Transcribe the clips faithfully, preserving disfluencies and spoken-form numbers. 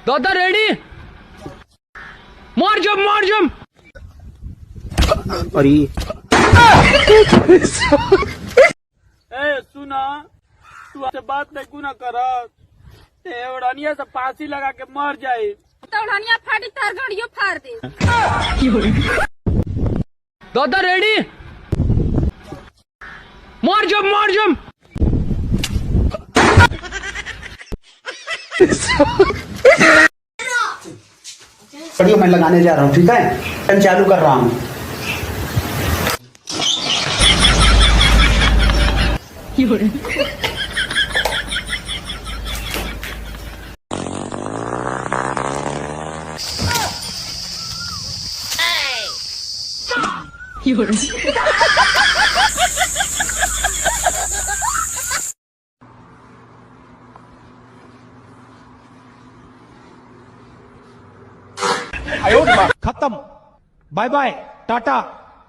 दादा रेडी, मार जंप, मार जंप। अरे। ए सुना, तू हमसे बात नहीं कुना करत, ते ओढ़निया से फांसी लगा के मर जाई। तो ओढ़निया फाटी, तार गड़ियो फाड़ दे। दादा रेडी, मार जंप, मार जंप। पढ़िए, मैं लगाने जा रहा हूँ, ठीक है? मैं चालू कर रहा हूँ। खत्म। Bye bye, Tata,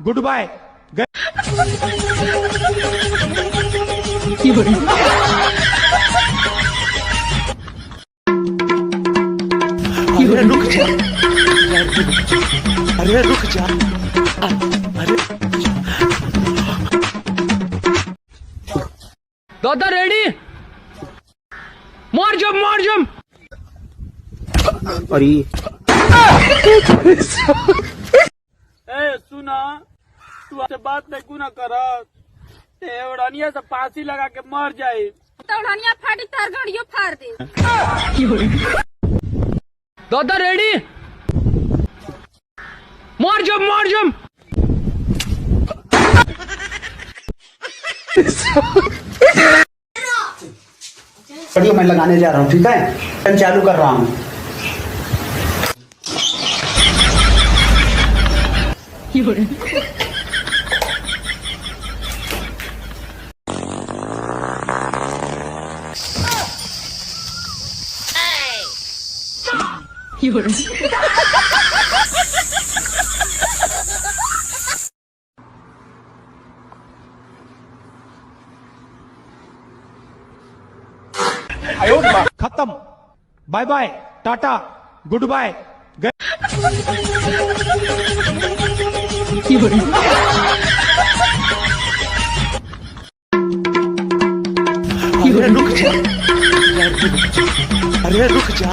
goodbye, गए। अरे रुक जा, अरे रुक जा, अरे। दादा रेडी, मार जंप, मार जंप। अरे। ए सुना, तू हमसे बात नहीं कुना करत, ते ओढ़निया से फांसी लगा के मर जाई। तो ओढ़निया फाटी, तार गड़ियो फाड़ दे। दादा रेडी, मार जंप, मार जंप। पढ़िए, मैं लगाने जा रहा हूँ, ठीक है? मैं चालू कर रहा हूँ। खत्म। Bye bye, Tata, goodbye, गए। अरे रुक जा, अरे रुक जा,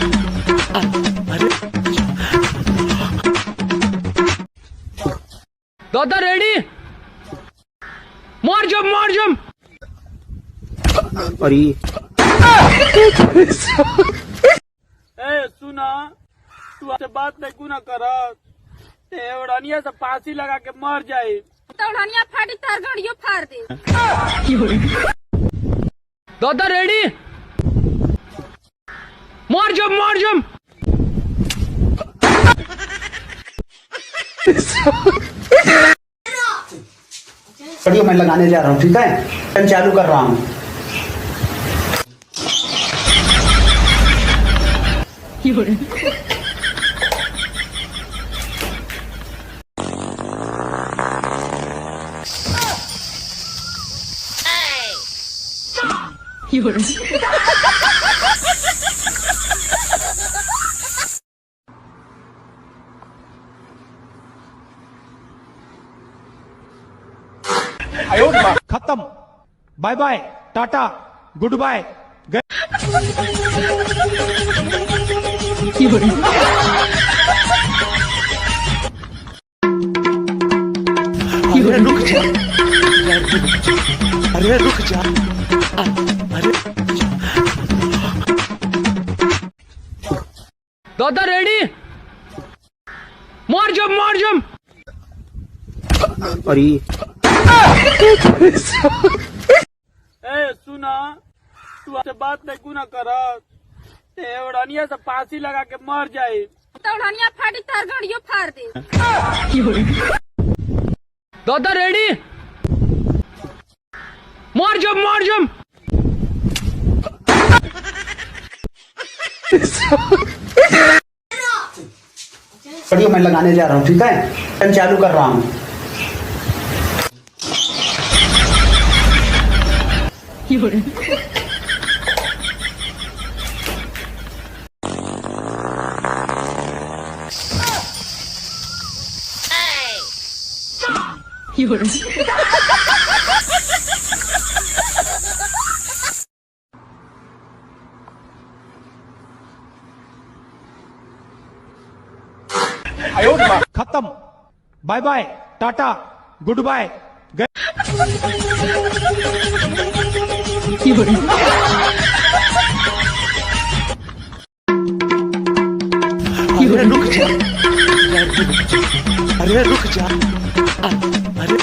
अरे। दादा रेडी, मार जंप, मार जंप। अरे। ए सुना, तू हमसे बात नहीं कुना करत, ते ओढ़निया से फांसी लगा के मर जाई। तो ओढ़निया फाटी, तार गड़ियो फाड़ दे। दादा रेडी, मार जंप, मार जंप। पढ़िए, मैं लगाने जा रहा हूँ, ठीक है? मैं चालू कर रहा हूँ। खत्म। Bye bye, Tata, goodbye, गए। अरे रुक जा, अरे रुक जा, अरे। दादा रेडी, मार जंप, मार जंप। अरे। ए सुना, तू हमसे बात नहीं कुना करत, ते ओढ़निया से फांसी लगा के मर जाई। तो ओढ़निया फाटी, तार गड़ियो फाड़ दे। दादा रेडी, मार जंप, मार जंप। पढ़िए, मैं लगाने जा रहा हूँ, ठीक है? मैं चालू कर रहा हूँ। खत्म। Bye bye, Tata, goodbye, गए। अरे रुक जा, अरे रुक जा, अरे।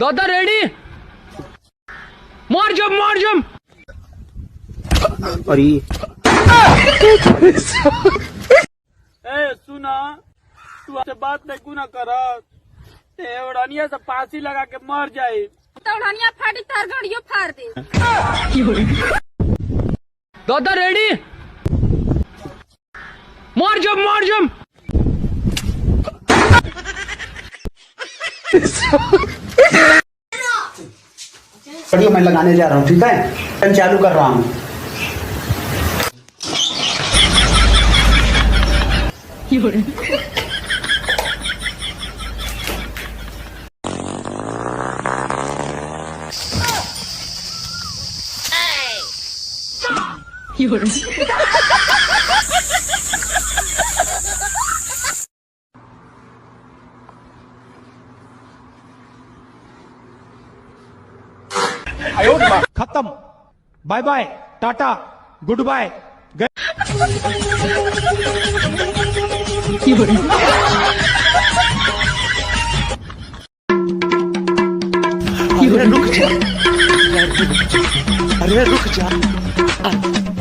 दादा रेडी, मार जंप, मार जंप। अरे। ए सुना, तू हमसे बात नहीं गुना करत, ते ओढ़निया से फांसी लगा के मर जाई। तो ओढ़निया फाटी, तार गड़ियो फाड़ दे। दादा रेडी, मार जंप, मार जंप। स्टूडियो में लगाने जा रहा हूँ, ठीक है, मैं चालू कर रहा हूँ। खत्म। Bye bye, Tata, goodbye, गए। अरे रुक जा, अरे रुक जा,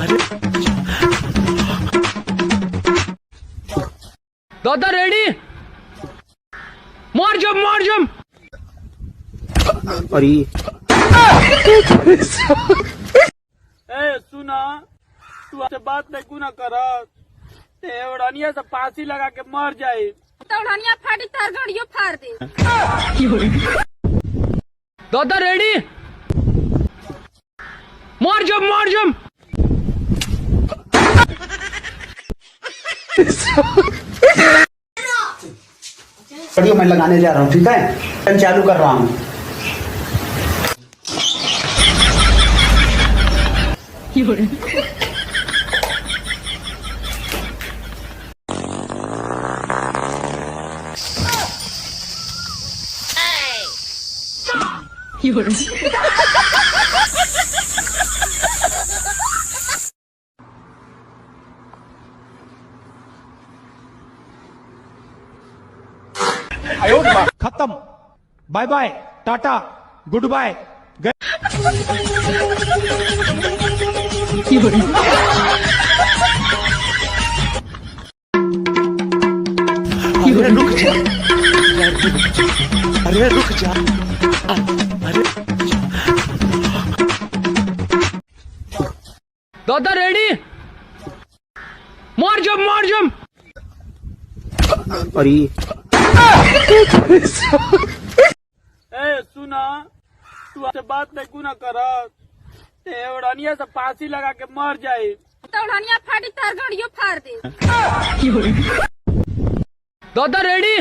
अरे। दादा रेडी, मार जंप, मार जंप। अरे। ए सुना, तू हमसे बात नहीं गुना करत, ते ओढ़निया से फांसी लगा के मर जाई। तो ओढ़निया फाटी, तार गड़ियो फाड़ दे। दादा रेडी, मार जंप, मार जंप। स्टूडियो में लगाने जा रहा हूँ, ठीक है, मैं चालू कर रहा हूँ। खत्म। Bye bye, Tata, goodbye, गए। अरे रुक जा, अरे रुक जा, अरे। दादा रेडी, मार जंप, मार जंप। अरे। ए सुना, तू हमसे बात नहीं गुना करत, ते ओढ़निया से फांसी लगा के मर जाई। तो ओढ़निया फाटी, तार गड़ियो फाड़ दे। दादा रेडी,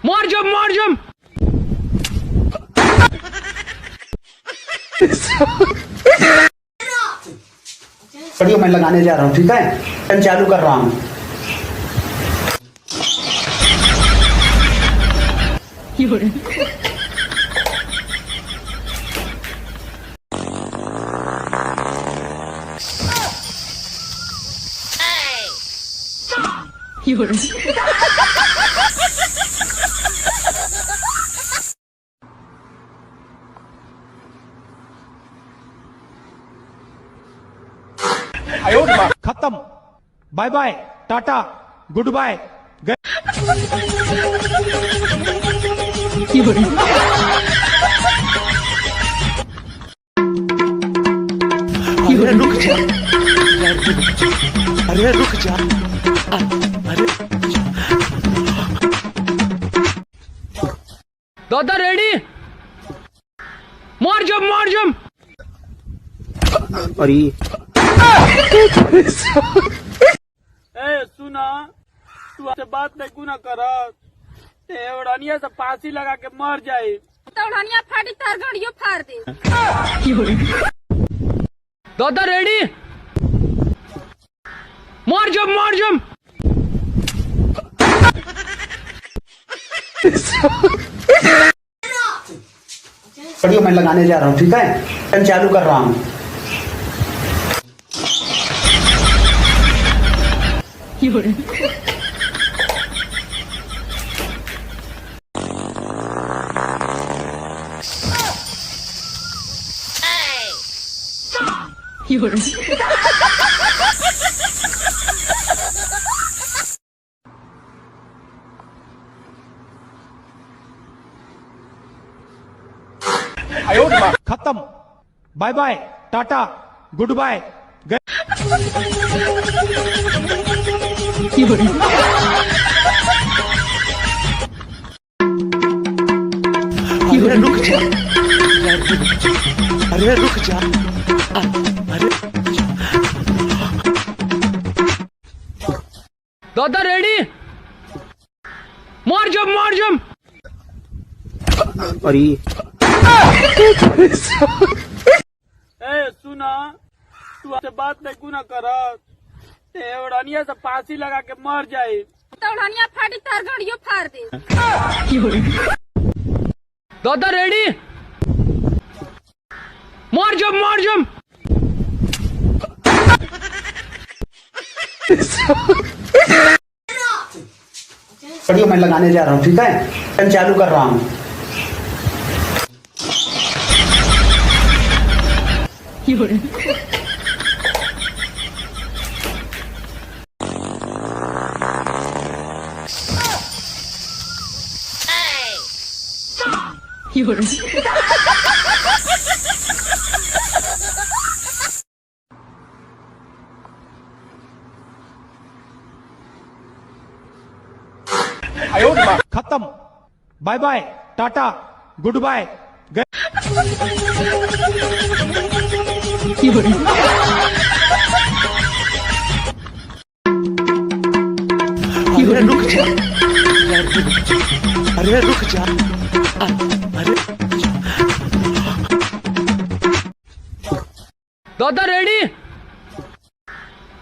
मार जंप, मार जंप। स्टूडियो में लगाने जा रहा हूँ, ठीक है, मैं चालू कर रहा हूँ। खत्म। Bye bye, Tata, goodbye, गए। अरे रुक जा, अरे रुक जा, अरे। दादा रेडी, मार जंप, मार जंप। अरे। ए तू हमसे बात नहीं क्यों ना करत? ते ओढ़निया से फांसी लगा के मर जाई। तो ओढ़निया फाटी, तार गड़ियो फाड़ दे। दादा रेडी, मार जंप, मार जंप। वीडियो मैं लगाने जा रहा हूँ, ठीक है, मैं चालू कर रहा हूँ। खत्म। Bye bye, Tata, goodbye, गए। अरे रुक जा, अरे रुक जा, अरे। दादा रेडी, मार जंप, मार जंप। अरे। ए सुना, तू हमसे बात नहीं क्यों ना करत? ते ओढ़निया से फांसी लगा के मर जाई। तो ओढ़निया फाटी, तार गड़ियो फाड़ दे। दादा रेडी, मार जंप, मार जंप। वीडियो मैं लगाने जा रहा हूँ, ठीक है, मैं चालू कर रहा हूँ। खत्म। Bye bye, Tata, goodbye, गए। अरे रुक जा, अरे रुक जा, अरे। दादा रेडी,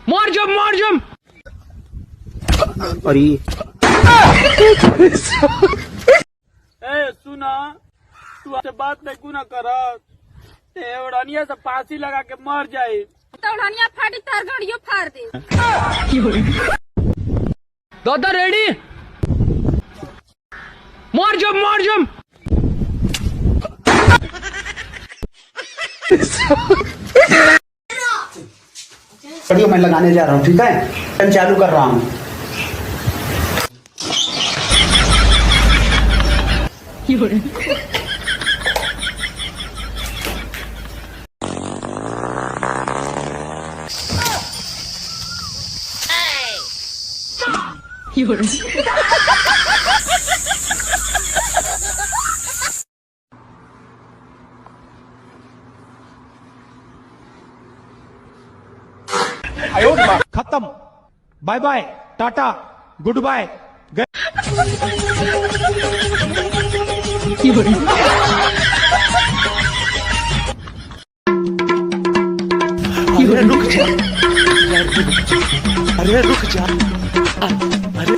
मार जंप, मार जंप। अरे। ए सुना, तू हमसे बात नहीं क्यों ना करत? ते ओढ़निया से फांसी लगा के मर जाई। तो ओढ़निया फाटी, तार गड़ियो फाड़ दे। दादा रेडी, मार जंप, मार जंप। वीडियो मैं लगाने जा रहा हूँ, ठीक है, मैं चालू कर रहा हूँ। खत्म। Bye bye, Tata, goodbye, गए। अरे रुक जा, अरे रुक जा, अरे।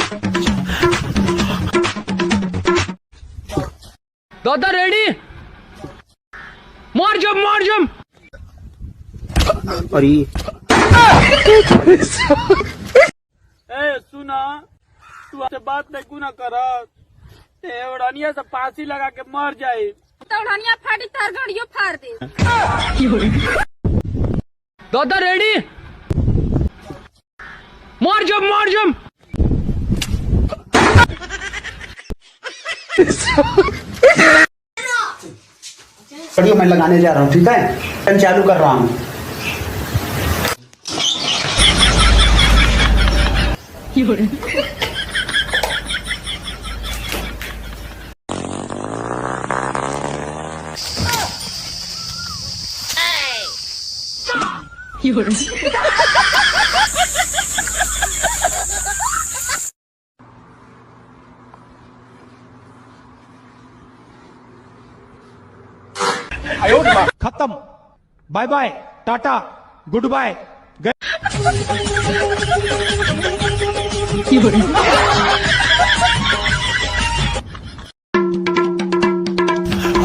दादा रेडी, मार जंप, मार जंप। अरे। ए सुना, तू हमसे बात नहीं क्यों ना करत? ते ओढ़निया से फांसी लगा के मर जाई। तो ओढ़निया फाटी, तार गड़ियो फाड़ दे। दादा रेडी, मार जंप, मार जंप। वीडियो मैं लगाने जा रहा हूँ, ठीक है, मैं चालू कर रहा हूँ। खत्म। Bye bye, Tata, goodbye, गए।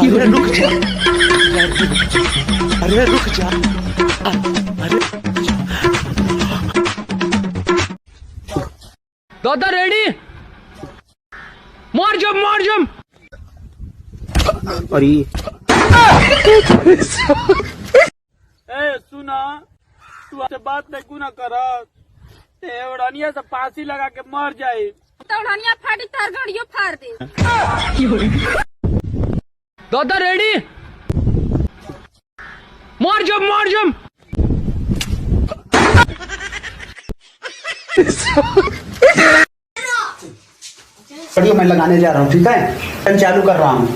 अरे रुक जा, अरे रुक जा, अरे दादा रेडी, मार जंप, मार जंप। अरे। ए सुना, तू हमसे बात नहीं कुना करत, ते ओढ़निया से फांसी लगा के मर जाई। तो ओढ़निया फाटी, तार गड़ियो फाड़ दे। दादा रेडी, मार जंप, मार जंप। स्टूडियो में लगाने जा रहा हूँ, ठीक है, मैं चालू कर रहा हूँ।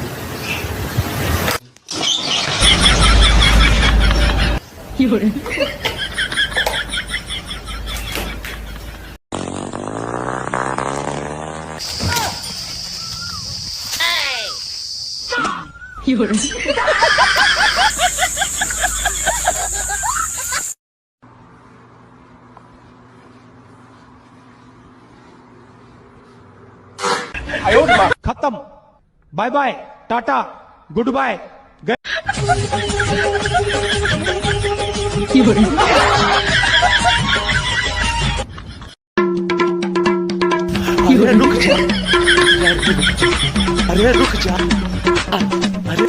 खत्म। Bye bye, Tata, goodbye, गए। अरे रुक जा, अरे रुक जा, अरे।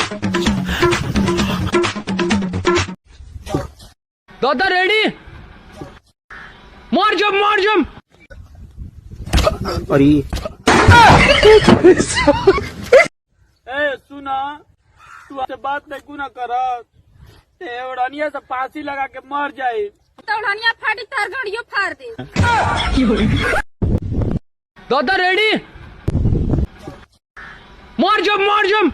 दादा रेडी, मार जंप, मार जंप। अरे। ए सुना, तू हमसे बात नहीं कुना करत, ते ओढ़निया से फांसी लगा के मर जाई। तो ओढ़निया फाटी, तार गड़ियो फाड़ दे। दादा रेडी, मार जंप, मार जंप।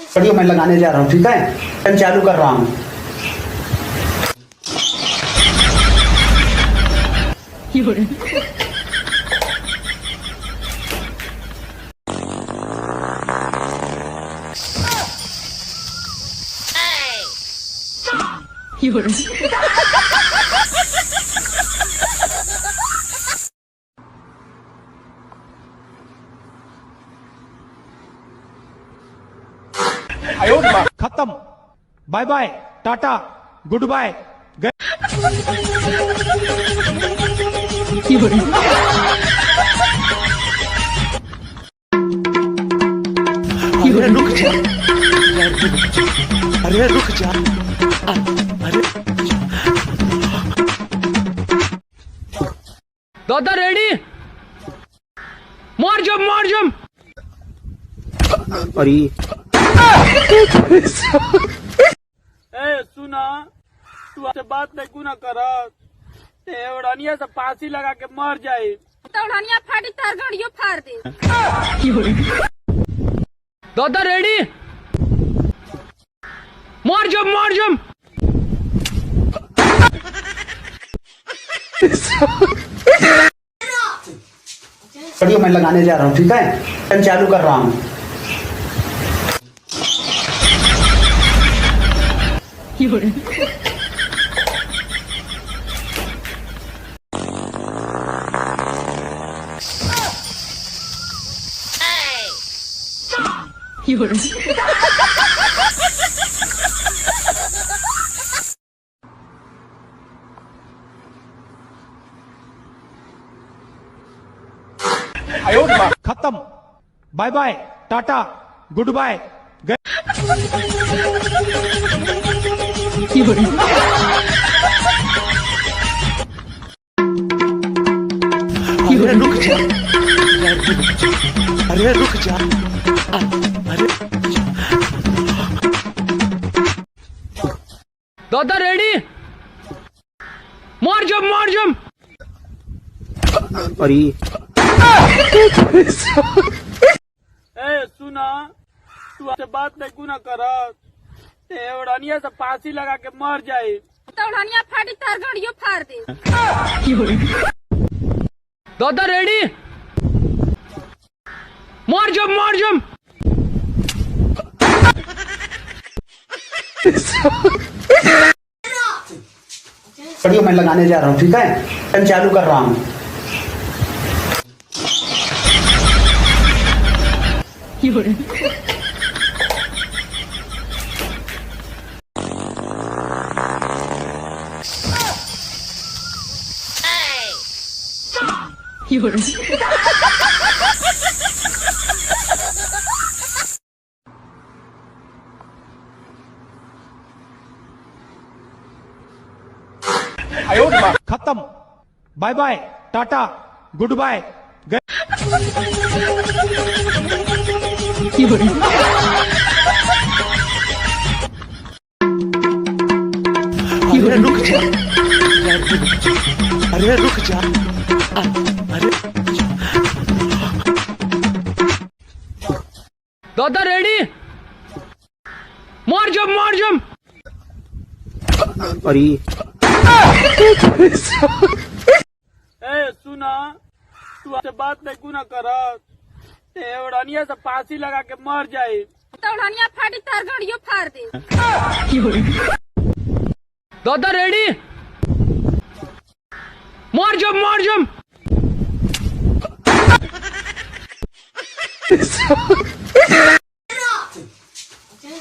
स्टूडियो में लगाने जा रहा हूँ, ठीक है, मैं चालू कर रहा हूँ। खत्म। Bye bye, Tata, goodbye, गए। अरे रुक जा, अरे रुक जा, अरे। दादा रेडी, मार जंप, मार जंप। अरे। ए सुना, तू हमसे बात नहीं कुना करत, ते ओढ़निया से फांसी लगा के मर जाई। तो ओढ़निया फाटी, तार गड़ियो फाड़ दे। दादा रेडी, मार जंप, मार जंप। स्टूडियो में लगाने जा रहा हूँ, ठीक है, मैं चालू कर रहा हूँ। खत्म। Bye bye, Tata, goodbye, गए। अरे रुक जा, अरे रुक जा, अरे। दादा रेडी, मार जंप, मार जंप। अरे। ए सुना, तू हमसे बात नहीं कुना करत, ते ओढ़निया से फांसी लगा के मर जाई। तो ओढ़निया फाटी, तार गड़ियो फाड़ दे। दादा रेडी, मार जम, मार जम। वीडियो मैं लगाने जा रहा हूँ, ठीक है? मैं चालू कर रहा हूँ। खत्म। Bye bye, Tata, goodbye, गए। अरे रुक जा, अरे रुक जा, अरे दादा रेडी, मार जम, मार जम। अरे ए सुना, तू हमसे बात नहीं कुना करत, ते ओढ़निया से फांसी लगा के मर जाई। तो ओढ़निया फाटी, तार गड़ियो फाड़ दे। दादा रेडी, मार जम, मार जम।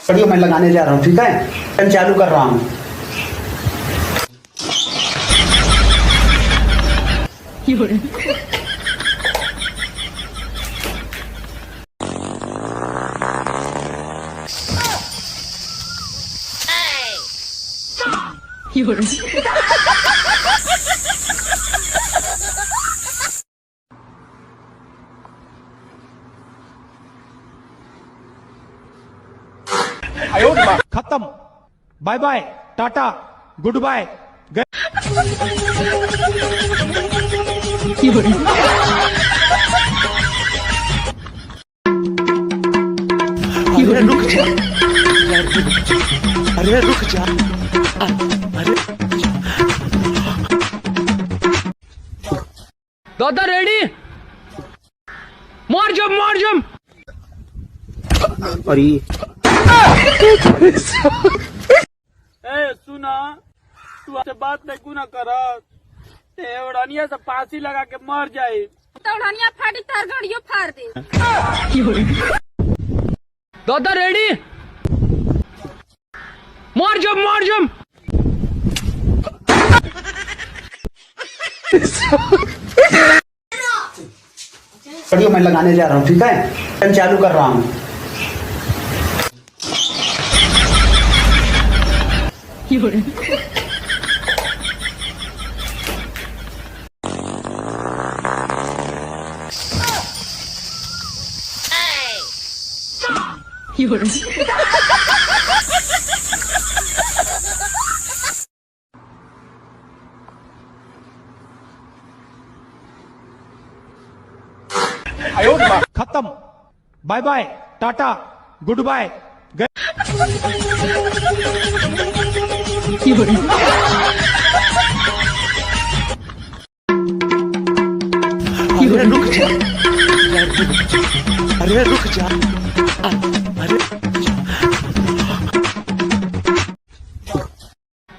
वीडियो मैं लगाने जा रहा हूँ, ठीक है? मैं चालू कर रहा हूँ। खत्म। Bye bye, Tata, goodbye, गए। अरे रुक जा, अरे रुक जा, अरे दादा रेडी, मार जम, मार जम। अरे ए सुना, तू हमसे बात नहीं कुना करत, ते ओढ़निया से फांसी लगा के मर जाई। तो ओढ़निया फाटी, तार गड़ियो फाड़ दे। दादा रेडी, मार जम, मार जम। वीडियो मैं लगाने जा रहा हूँ, ठीक है? मैं चालू कर रहा हूँ। खत्म। Bye bye, Tata, goodbye, गए। अरे रुक जा, अरे रुक जा, अरे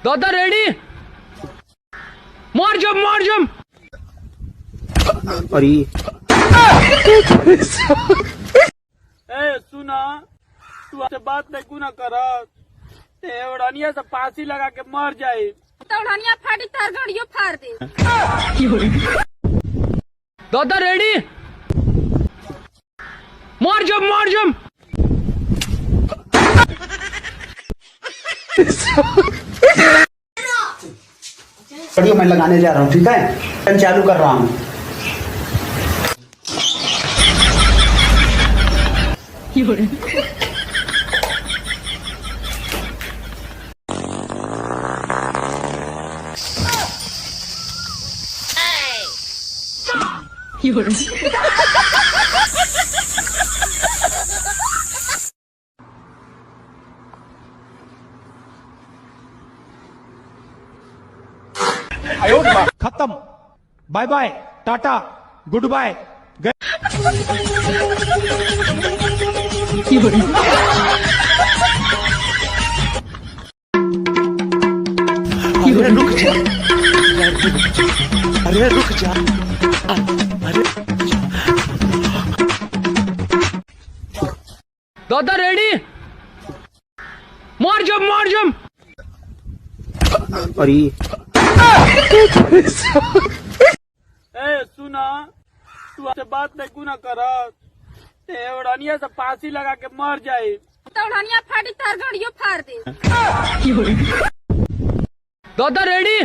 दादा रेडी, मार जम, मार जम। अरे ए सुना, तू हमसे बात नहीं कुना करत, ते ओढ़निया से फांसी लगा के मर जाई। तो ओढ़निया फाटी, तार गड़ियो फाड़ दे। दादा रेडी, मार जम, मार जम। वीडियो मैं लगाने जा रहा हूँ, ठीक है? मैं चालू कर रहा हूँ। खत्म। Bye bye, Tata, goodbye, गए। अरे रुक जा, अरे रुक जा, अरे। दादा रेडी, मार जंप, मार जंप। अरे। ए सुना, तू हमसे बात नहीं कुना करत, ते ओढ़निया से फांसी लगा के मर जाई। तो ओढ़निया फाटी, तार गड़ियो फाड़ दे। दादा रेडी,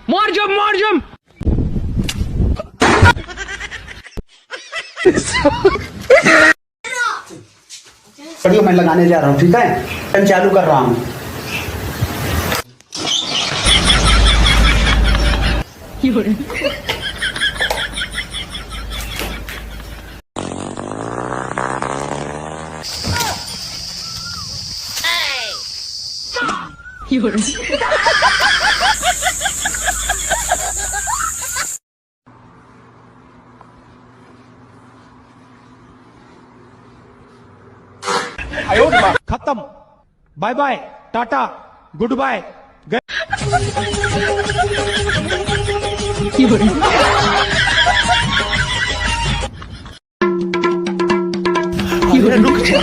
मार जंप, मार जंप। वीडियो मैं लगाने जा रहा हूँ, ठीक है? मैं चालू कर रहा हूँ। खत्म। Bye bye, Tata, goodbye, गए। अरे रुक जा,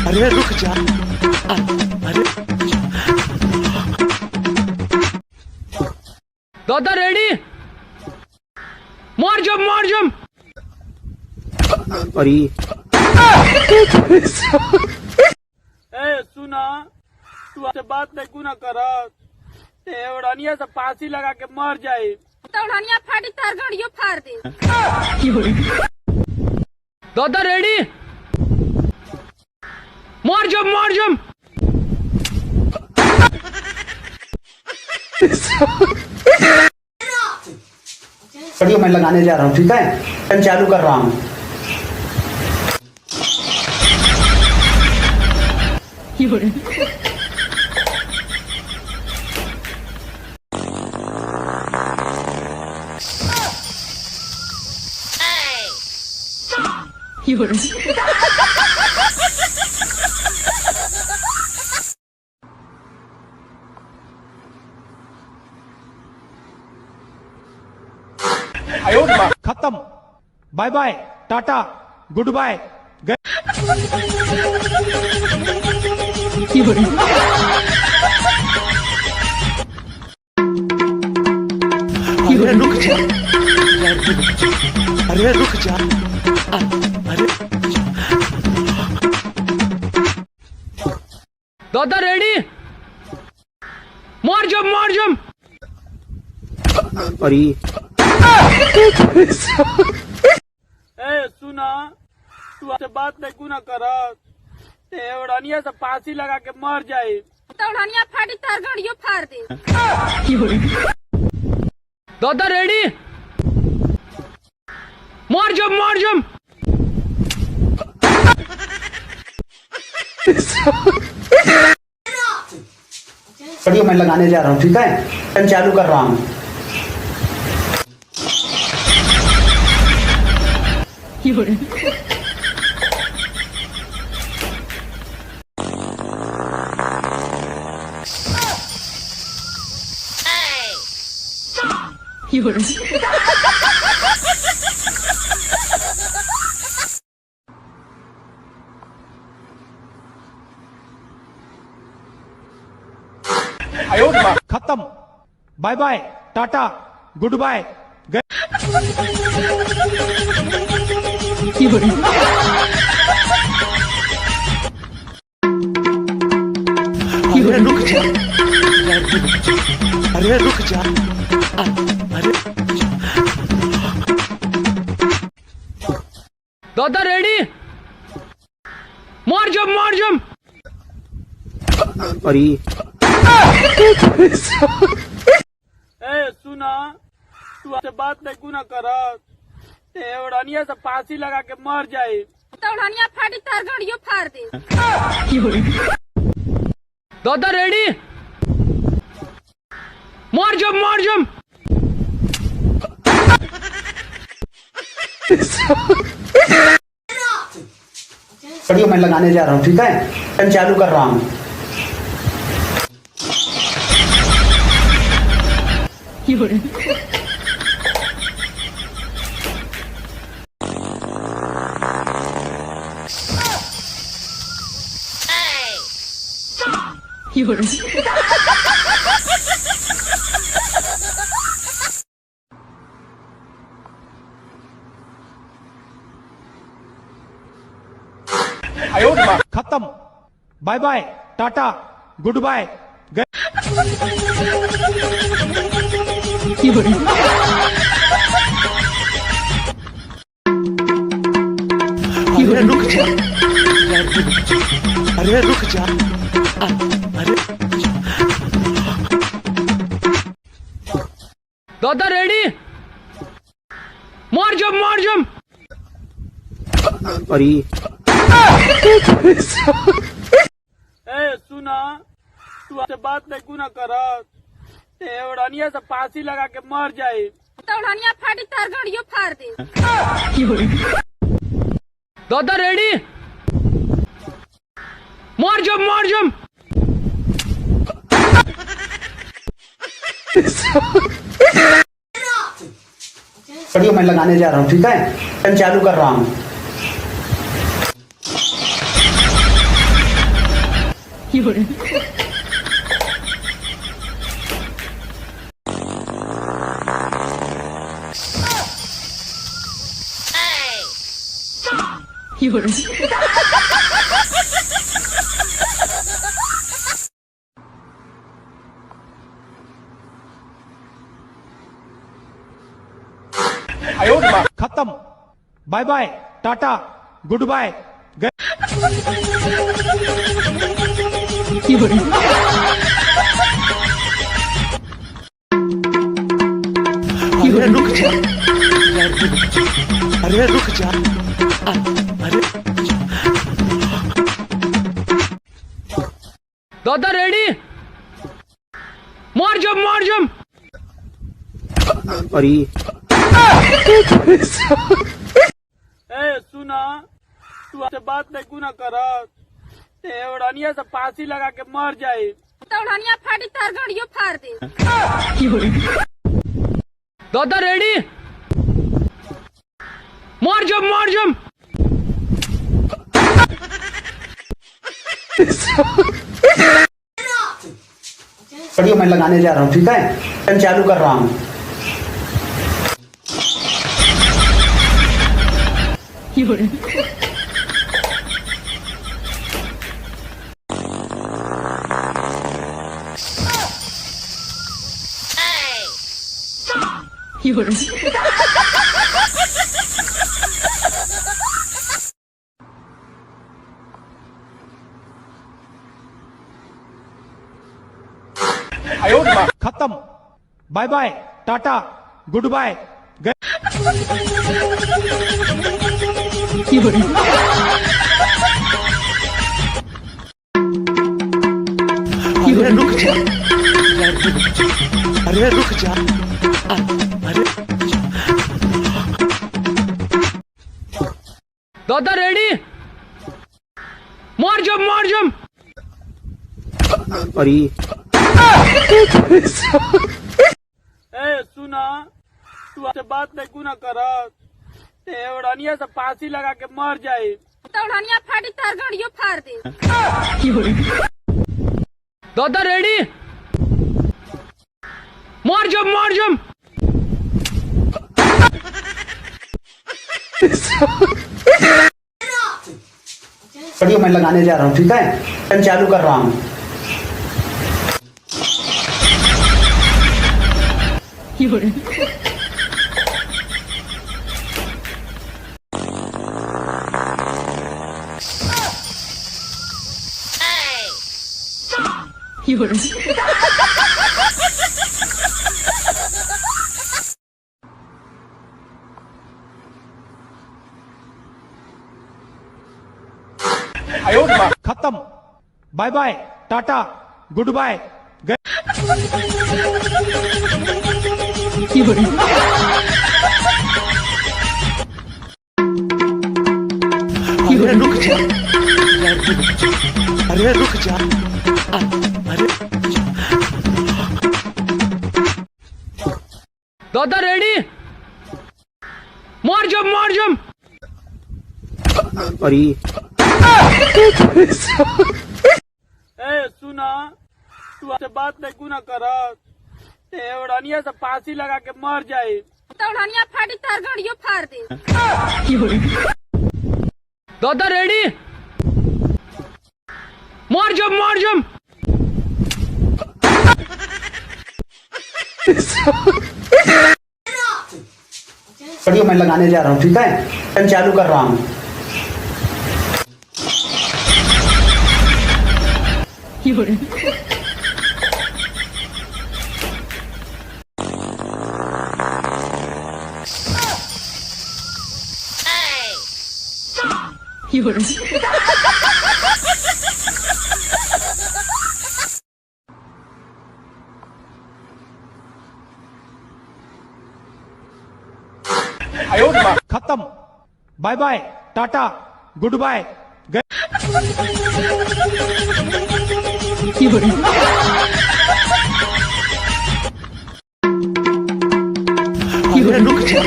अरे रुक जा, अरे। दादा रेडी, मार जंप, मार जंप। अरे। ए सुना, तू हमसे बात नहीं कुना करत, ते ओढ़निया से फांसी लगा के मर जाई। तो ओढ़निया फाटी, तार गड़ियो फाड़ दे। दादा रेडी, मार जंप, मार जंप। वीडियो मैं लगाने जा रहा हूँ, ठीक है? मैं चालू कर रहा हूँ। खत्म। Bye bye, Tata, goodbye, गए। अरे रुक जा, अरे रुक जा, अरे। दादा रेडी, मार जंप, मार जंप। अरे। ए सुना, तू हमसे बात नहीं कुना करत, ते ओढ़निया से फांसी लगा के मर जाई। तो ओढ़निया फाटी, तार गड़ियो फाड़ दे। दादा रेडी, मार जंप, मार जंप। वीडियो मैं लगाने जा रहा हूँ, ठीक है? मैं चालू कर रहा हूँ। खत्म। Bye bye, Tata, goodbye, गए। अरे रुक जा, अरे रुक जा, अरे। दादा रेडी, मार जंप, मार जंप। अरे। ए सुना, तू हमसे बात नहीं कुना करत, ते ओढ़निया से फांसी लगा के मर जाई। तो ओढ़निया फाटी, तार गड़ियो फाड़ दे। दादा रेडी, मार जंप, मार जंप। ऑडियो मैं लगाने जा रहा हूँ, ठीक है? मैं चालू कर रहा हूँ। खत्म। Bye bye, Tata, goodbye, गए। अरे रुक जा, अरे रुक जा, अरे। दादा रेडी, मार जंप, मार जंप। अरे। ए सुना, तू हमसे बात नहीं कुना करत, ते ओढ़निया से फांसी लगा के मर जाई। तो ओढ़निया फाटी, तार गड़ियो फाड़ दे। दादा रेडी, मार जंप, मार जंप। ऑडियो मैं लगाने जा रहा हूँ, ठीक है? मैं चालू कर रहा हूँ। खत्म। Bye bye, Tata, goodbye, गए। अरे रुक जा, अरे रुक जा, अरे। दादा रेडी, मार जंप, मार जंप। अरे। ए सुना, तू हमसे बात नहीं कुना करत, ते ओढ़निया से फांसी लगा के मर जाई। तो ओढ़निया फाटी, तार गड़ियो फाड़ दे। दादा रेडी, मार जंप, मार जंप। ऑडियो मैं लगाने जा रहा हूँ, ठीक है? मैं चालू कर रहा हूँ। खत्म। Bye bye, Tata, goodbye, गए। अरे रुक जा, अरे रुक जा, अरे। दादा रेडी, मार जंप, मार जंप। अरे। ए सुना, तू हमसे बात नहीं कुना करत, ते ओढ़निया से फांसी लगा के मर जाई। तो ओढ़निया फाटी, तार गड़ियो फाड़ दे। दादा रेडी, मार जंप, मार जंप। ऑडियो मैं लगाने जा रहा हूँ, ठीक है? मैं चालू कर रहा हूँ। खत्म। Bye bye, Tata, goodbye, गए। अरे रुक जा, ए, रुक जा। अरे। दादा, रेडी? मार जंप, मार जंप। अरे। ए, सुना, तू हमसे बात नहीं ना करत, ते ओढ़निया से फांसी लगा के मर जाई। तो ओढ़निया फाटी, तार गड़ियो फाड़ दे। दादा, रेडी? मार जंप, मार जंप। वीडियो मैं लगाने जा रहा हूँ, ठीक है? मैं चालू कर रहा हूँ। खत्म। Bye bye, Tata, goodbye, गए। अरे रुक जा।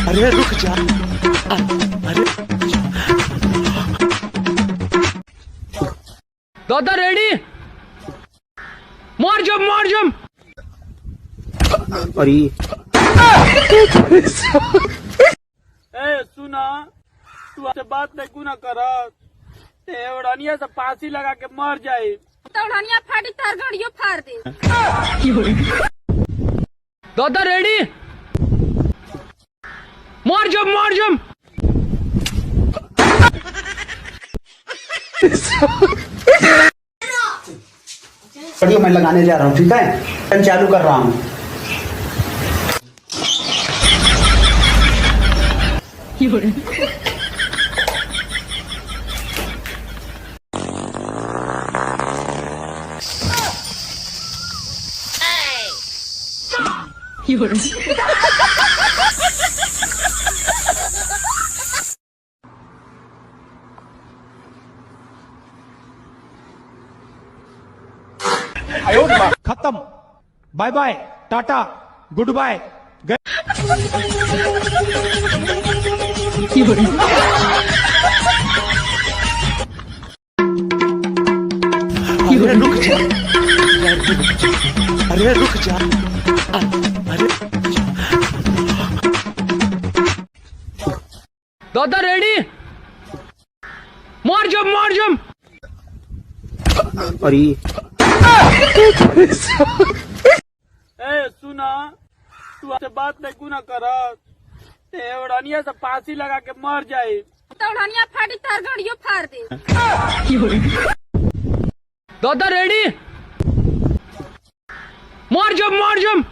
अरे रुक जा। अरे। दादा, रेडी? मार जंप, मार जंप। अरे। ए, सुना, तू हमसे बात नहीं ना करत, ते ओढ़निया से फांसी लगा के मर जाई। तो ओढ़निया फाटी, तार गड़ियो फाड़ दे। दादा, रेडी? मार जंप, मार जंप। वीडियो मैं लगाने जा रहा हूँ, ठीक है? मैं चालू कर रहा हूँ। खत्म। Bye bye, Tata, goodbye, गए। अरे रुक जा। अरे रुक जा। अरे। दादा, रेडी? मार जंप, मार जंप। अरे। ए, सुना, तू हमसे बात नहीं ना करत, ते ओढ़निया से फांसी लगा के मर जाई। तो ओढ़निया फाटी, तार गड़ियो फाड़ दे। दादा, रेडी? मार जंप, मार जंप।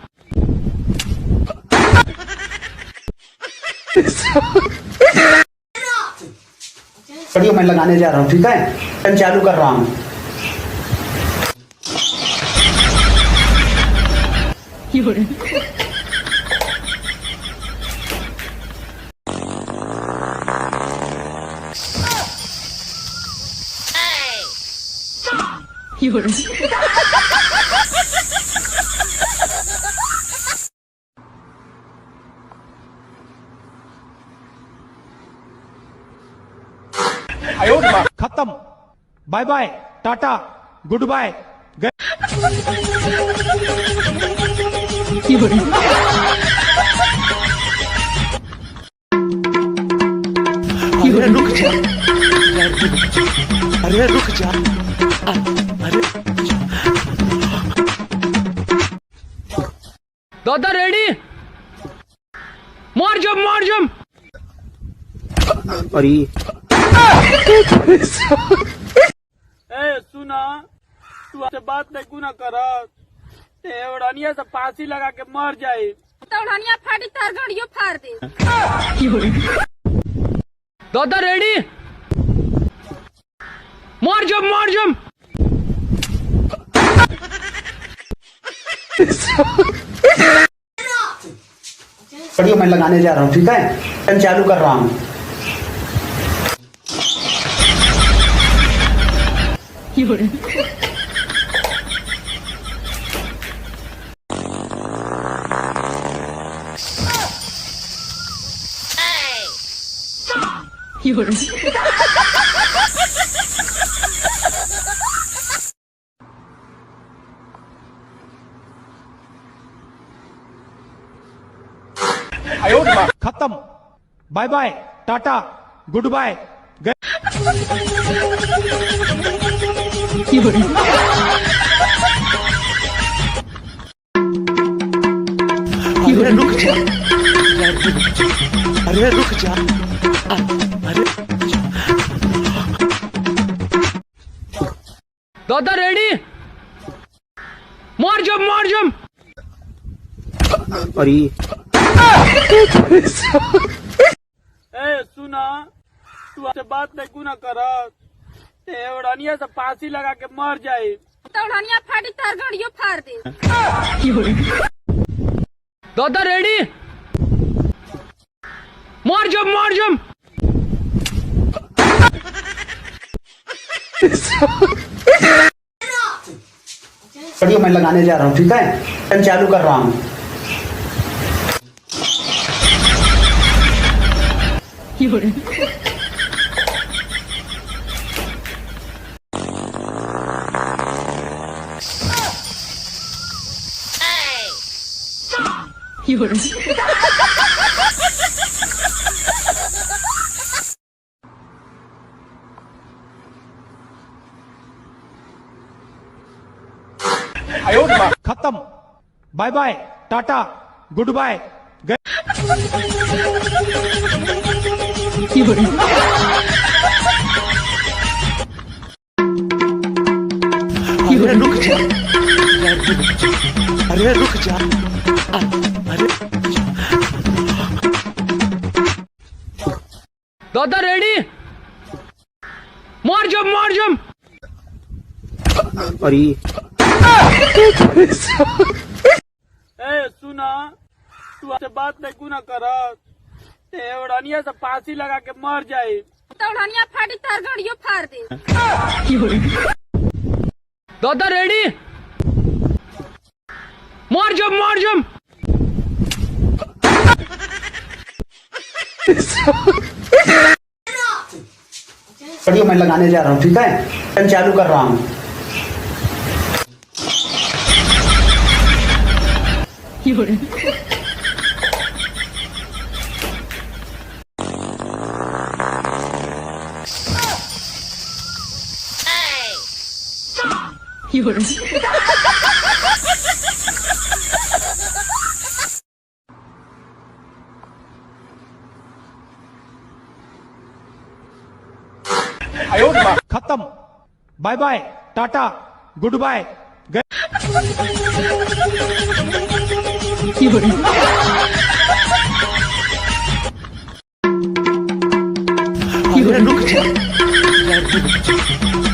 वीडियो मैं लगाने जा रहा हूँ, ठीक है? मैं चालू कर रहा हूँ। खत्म। Bye bye, Tata, goodbye, गए। अरे रुक जा। अरे रुक जा। अरे। दादा, रेडी? मार जंप, मार जंप। अरे। ए, सुना, तू हमसे बात नहीं ना करत, ते ओढ़निया से फांसी लगा के मर जाई। तो ओढ़निया फाटी, तार गड़ियो फाड़ दे। दादा, रेडी? मार जंप, मार जंप। वीडियो मैं लगाने जा रहा हूँ, ठीक है? मैं चालू कर रहा हूँ। खत्म। Bye bye, Tata, goodbye, गए। अरे रुक जा, अरे रुक जा, अरे दादा रेडी, मार जंप, मार जंप। अरे। ए सुना, तू हमसे बात नहीं कुना करत, ते ओढ़निया से फांसी लगा के मर जाई। तो ओढ़निया फाटी, तार गड़ियो फाड़ दे। दादा रेडी, मार जंप, मार जंप। वीडियो मैं लगाने जा रहा हूँ, ठीक है, मैं चालू कर रहा हूँ। खत्म। Bye bye, Tata, goodbye, गए। अरे रुक जा, अरे रुक जा, अरे दादा रेडी, मार जंप, मार जंप। अरे। ए सुना, तू हमसे बात नहीं कुना करत, ते ओढ़निया से फांसी लगा के मर जाई। तो ओढ़निया फाटी, तार गड़ियो फाड़ दे। दादा रेडी, मार जंप, मार जंप। वीडियो मैं लगाने जा रहा हूँ, ठीक है, मैं चालू कर रहा हूँ। खत्म। Bye bye, Tata, goodbye, गए। अरे रुक जा,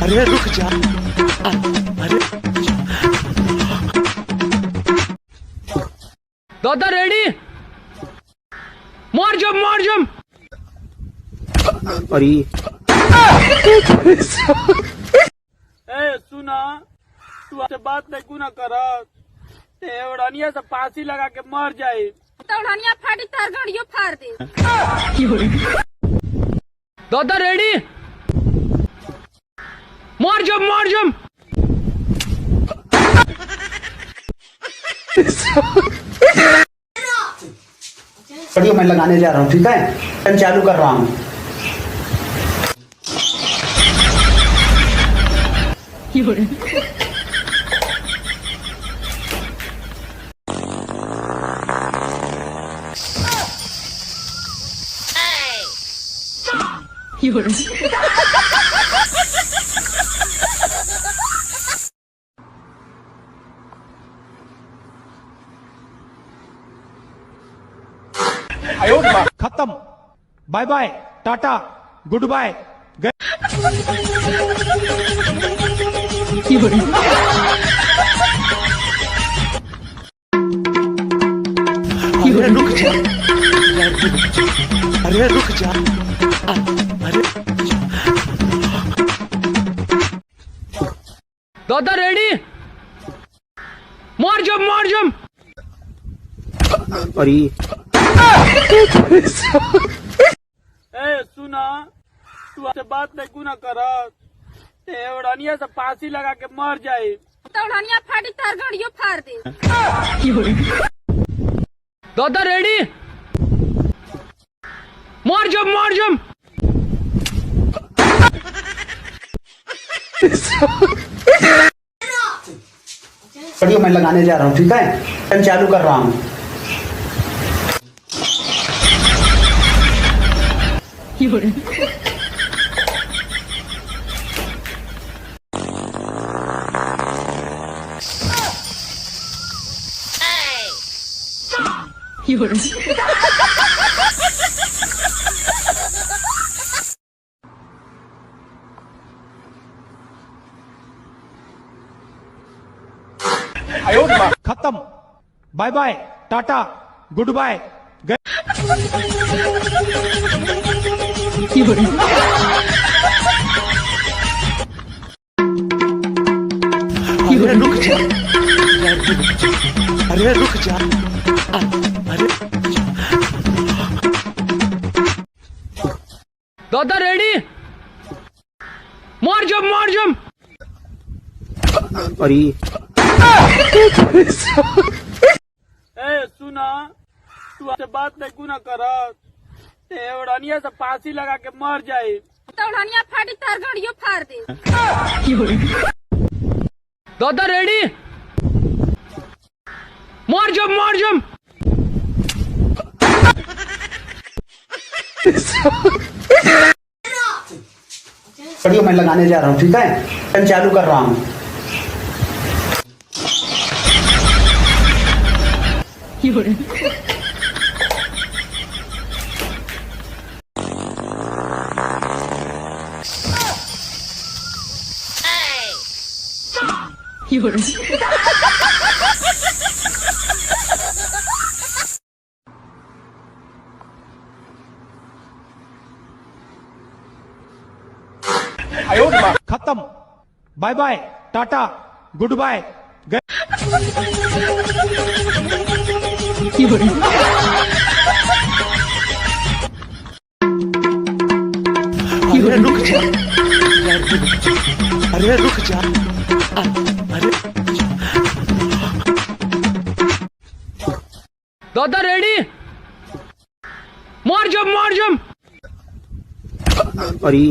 अरे रुक जा, अरे दादा रेडी, मार जंप, मार जंप। अरे। ए सुना, तू हमसे बात नहीं कुना करत, ते ओढ़निया से फांसी लगा के मर जाई। तो ओढ़निया फाटी, तार गड़ियो फाड़ दे। दादा रेडी, मार जंप, मार जंप। वीडियो मैं लगाने जा रहा हूँ, ठीक है, मैं चालू कर रहा हूँ। खत्म। Bye bye, Tata, goodbye, गए। अरे रुक जा, अरे रुक जा, अरे दादा रेडी, मार जंप, मार जंप। अरे। ए, सुना, तू हमसे बात नहीं गुना करत, ते ओढ़निया से फांसी लगा के मर जाई। तो ओढ़निया फाटी, तार गड़ियो फाड़ दे। दादा रेडी, मार जंप, मार जंप। वीडियो मैं लगाने जा रहा हूँ, ठीक है, मैं चालू कर रहा हूँ। खत्म। Bye bye, Tata, goodbye, गए। अरे रुक जा, अरे रुक जा, अरे। दादा रेडी, मार जंप, मार जंप। अरे। ए, सुना, तू हमसे बात नहीं गुना करत, ते ओढ़निया से फांसी लगा के मर जाई। तो ओढ़निया फाटी, तार गड़ियो फाड़ दे। दादा रेडी, मार जंप, मार जंप। वीडियो मैं लगाने जा रहा हूँ, ठीक है, मैं चालू कर रहा हूँ। खत्म। Bye bye, Tata, goodbye, गए। अरे रुक जा, अरे रुक जा, अरे। दादा रेडी, मार जंप, मार जंप। अरे।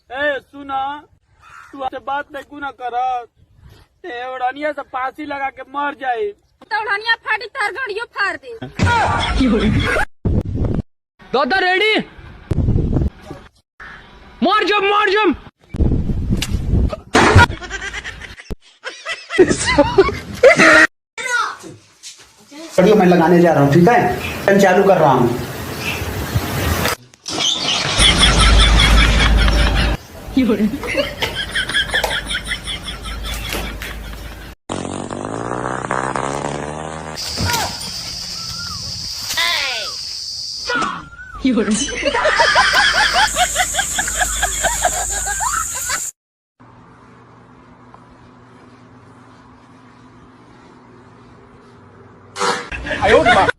ए, सुना, तू हमसे बात नहीं गुना करत, ते ओढ़निया से फांसी लगा के मर जाई। तो ओढ़निया फाटी, तार गड़ियो फाड़ दे। दादा रेडी, मार जंप, मार जंप। वीडियो मैं लगाने जा रहा हूँ, ठीक है, मैं चालू कर रहा हूँ।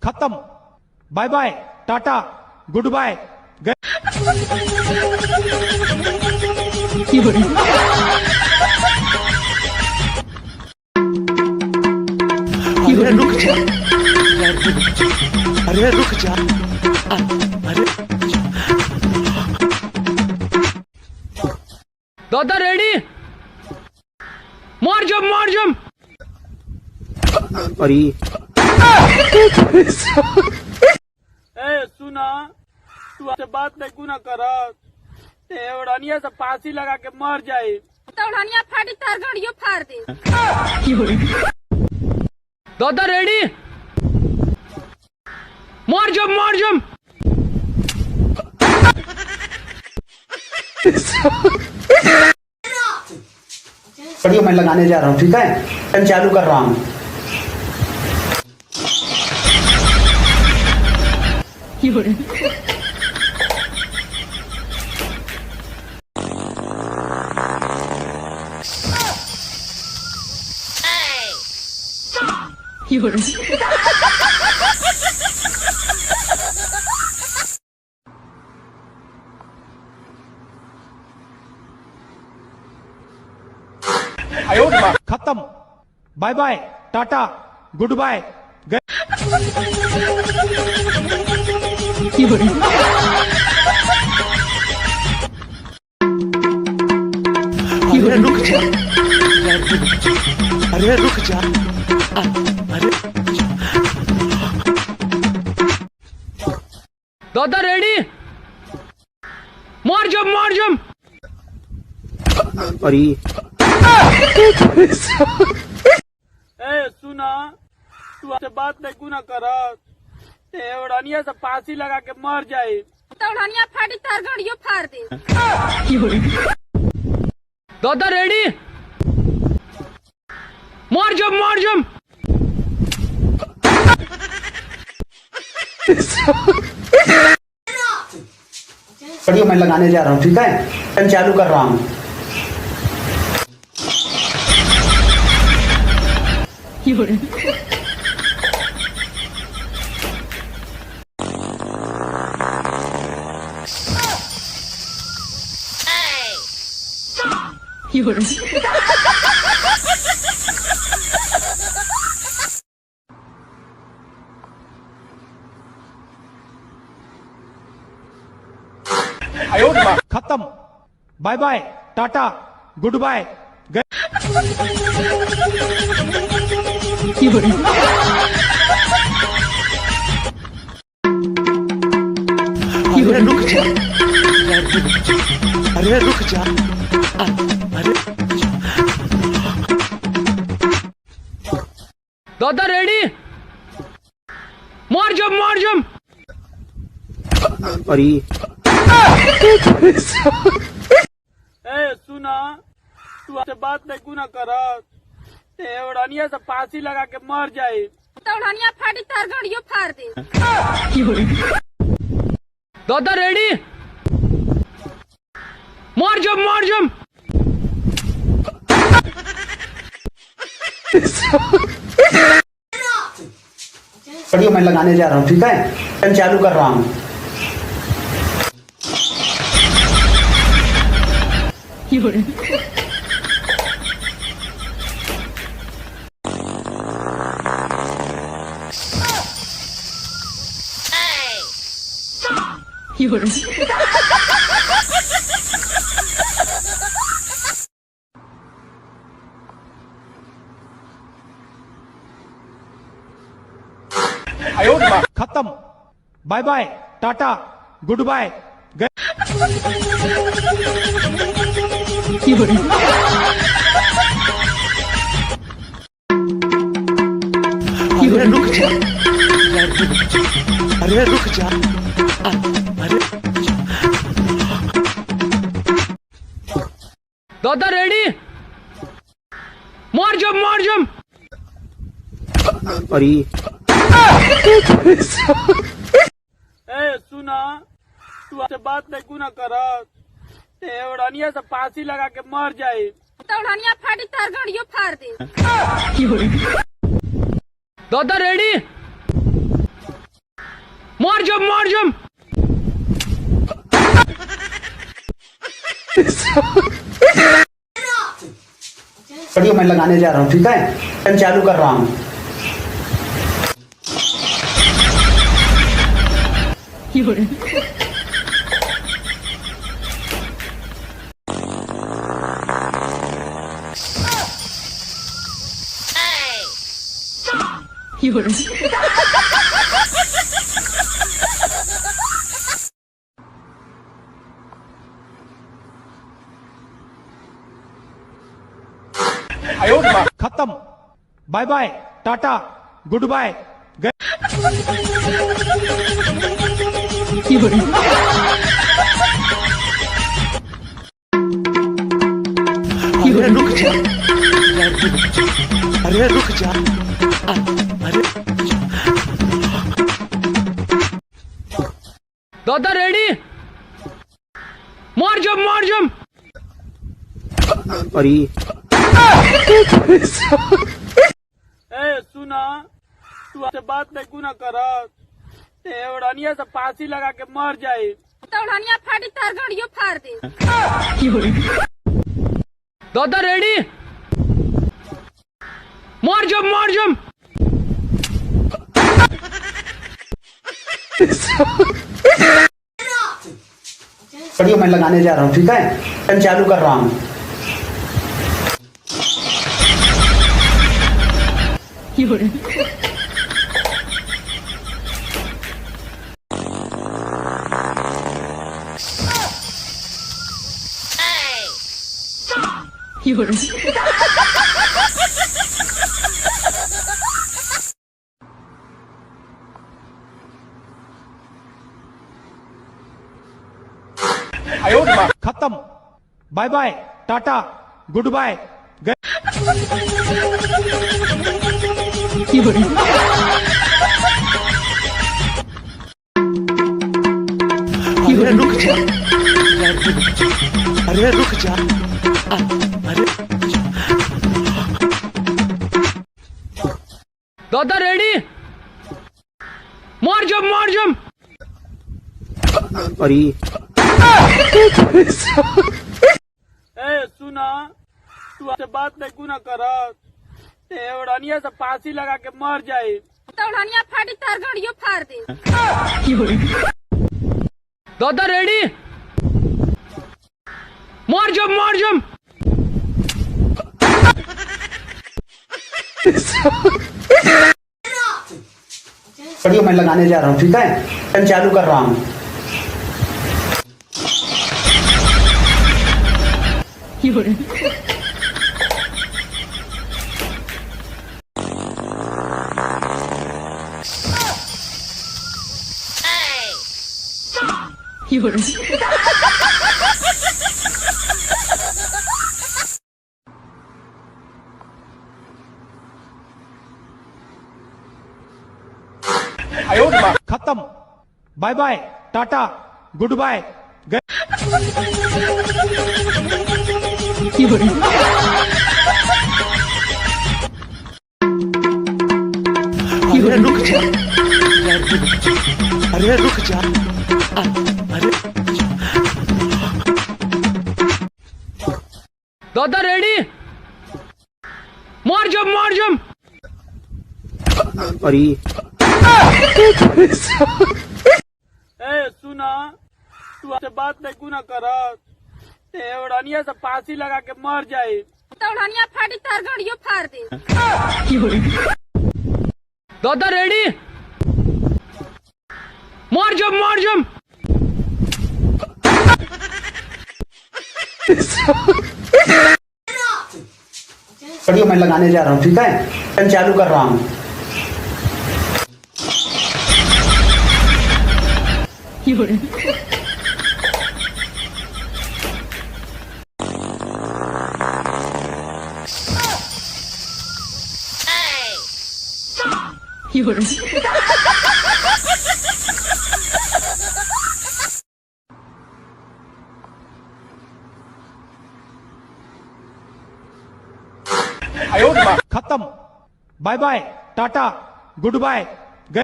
खत्म। Bye bye, Tata, goodbye, गए। अरे रुक जा, अरे रुक जा, अरे। दादा रेडी, मार जंप, मार जंप। अरे। ए, सुना, तू हमसे बात नहीं गुना करत, ते ओढ़निया से फांसी लगा के मर जाई। तो ओढ़निया फाटी, तार गड़ियो फाड़ दे। दादा रेडी, मार जंप, मार जंप। वीडियो मैं लगाने जा रहा हूँ, ठीक है, मैं चालू कर रहा हूँ। खत्म। Bye bye, Tata, goodbye, गए। अरे रुक जा, अरे रुक जा, अरे। दादा रेडी, मार जंप, मार जंप। अरे। ए सुना, तू हमसे बात नहीं गुना करत, ते ओढ़निया से फांसी लगा के मर जाई। तो ओढ़निया फाटी, तार गड़ियो फाड़ दे। दादा रेडी, मार जंप, मार जंप। वीडियो मैं लगाने जा रहा हूँ, ठीक है, मैं चालू कर रहा हूँ। खत्म। Bye bye, Tata, goodbye, गए। अरे रुक जा, अरे रुक जा, अरे। दादा रेडी, मार जंप, मार जंप। अरे। ए सुना, तू हमसे बात नहीं गुना करत, ते ओढ़निया से फांसी लगा के मर जाई। तो ओढ़निया फाटी, तार गड़ियो फाड़ दे। दादा रेडी, मार जंप, मार जंप। वीडियो मैं लगाने जा रहा हूँ, ठीक है, मैं चालू कर रहा हूँ। खत्म। Bye bye, Tata, goodbye, गए। अरे रुक जा, अरे रुक जा, अरे। दादा रेडी, मार जंप, मार जंप। अरे। ए सुना, तू हमसे बात नहीं गुना करत, ते ओढ़निया से फांसी लगा के मर जाई। तो ओढ़निया फाटी, तार गड़ियो फाड़ दे। दादा रेडी, मार जंप, मार जंप। वीडियो मैं लगाने जा रहा हूँ, ठीक है, मैं चालू कर रहा हूँ। खत्म। Bye bye, Tata, goodbye, गए। अरे रुक जा, अरे रुक जा, अरे। दादा रेडी, मार जंप, मार जंप। अरे। ए सुना, तू से बात नहीं कुना करत, ते ओढ़निया से फांसी लगा के मर जाई। तो ओढ़निया फाटी, तार गड़ियो फाड़ दे। दादा रेडी, मार जंप, मार जंप। पढ़िए, मैं लगाने जा रहा हूँ, ठीक है? मैं चालू कर रहा हूँ। खत्म। Bye bye, Tata, goodbye, गए। अरे रुक जा, अरे रुक जा, अरे। दादा रेडी, मार जंप, मार जंप। अरे। ए सुना, तू हमसे बात नहीं कुना करत, ते ओढ़निया से फांसी लगा के मर जाई। तो ओढ़निया फाटी, तार गड़ियो फाड़ दे। दादा रेडी, मार जंप, मार जंप। पढ़िए, मैं लगाने जा रहा हूँ, ठीक है? मैं चालू कर रहा हूँ। खत्म। Bye bye, Tata, goodbye, गए। अरे रुक जा, अरे रुक जा, अरे। दादा रेडी, मार जंप, मार जंप। अरे। ए सुना, तू हमसे बात नहीं कुना करत, ते ओढ़निया से फांसी लगा के मर जाई। तो ओढ़निया फाटी, तार गड़ियो फाड़ दे। दादा रेडी, मार जंप, मार जंप। पढ़िए, मैं लगाने जा रहा हूँ, ठीक है? मैं चालू कर रहा हूँ। खत्म। Bye bye, Tata, goodbye, गए।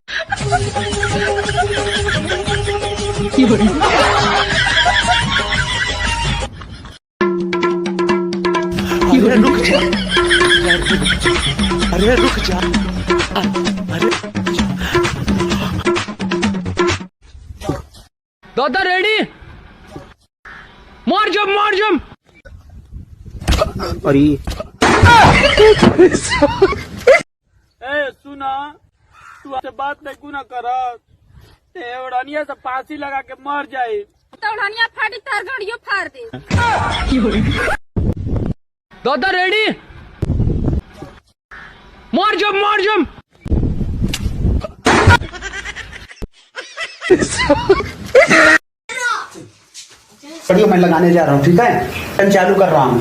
अरे रुक जा, अरे रुक जा, अरे। दादा रेडी, मार जंप, मार जंप। अरे। ए सुना, तू हमसे बात नहीं कुना करत, ते ओढ़निया से फांसी लगा के मर जाई। तो ओढ़निया फाटी, तार गड़ियो फाड़ दे। दादा रेडी, मार जंप, मार जंप। पढ़िए, मैं लगाने जा रहा हूँ, ठीक है? मैं चालू कर रहा हूँ।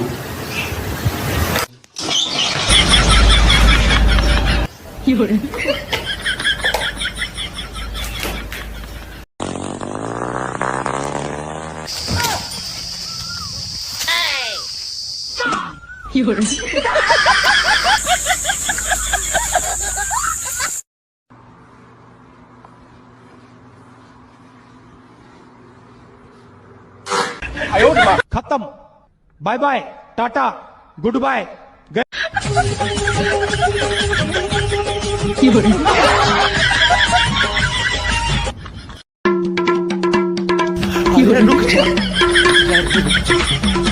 खत्म। Bye bye, Tata, goodbye, गए। अरे रुक जा, अरे रुक जा,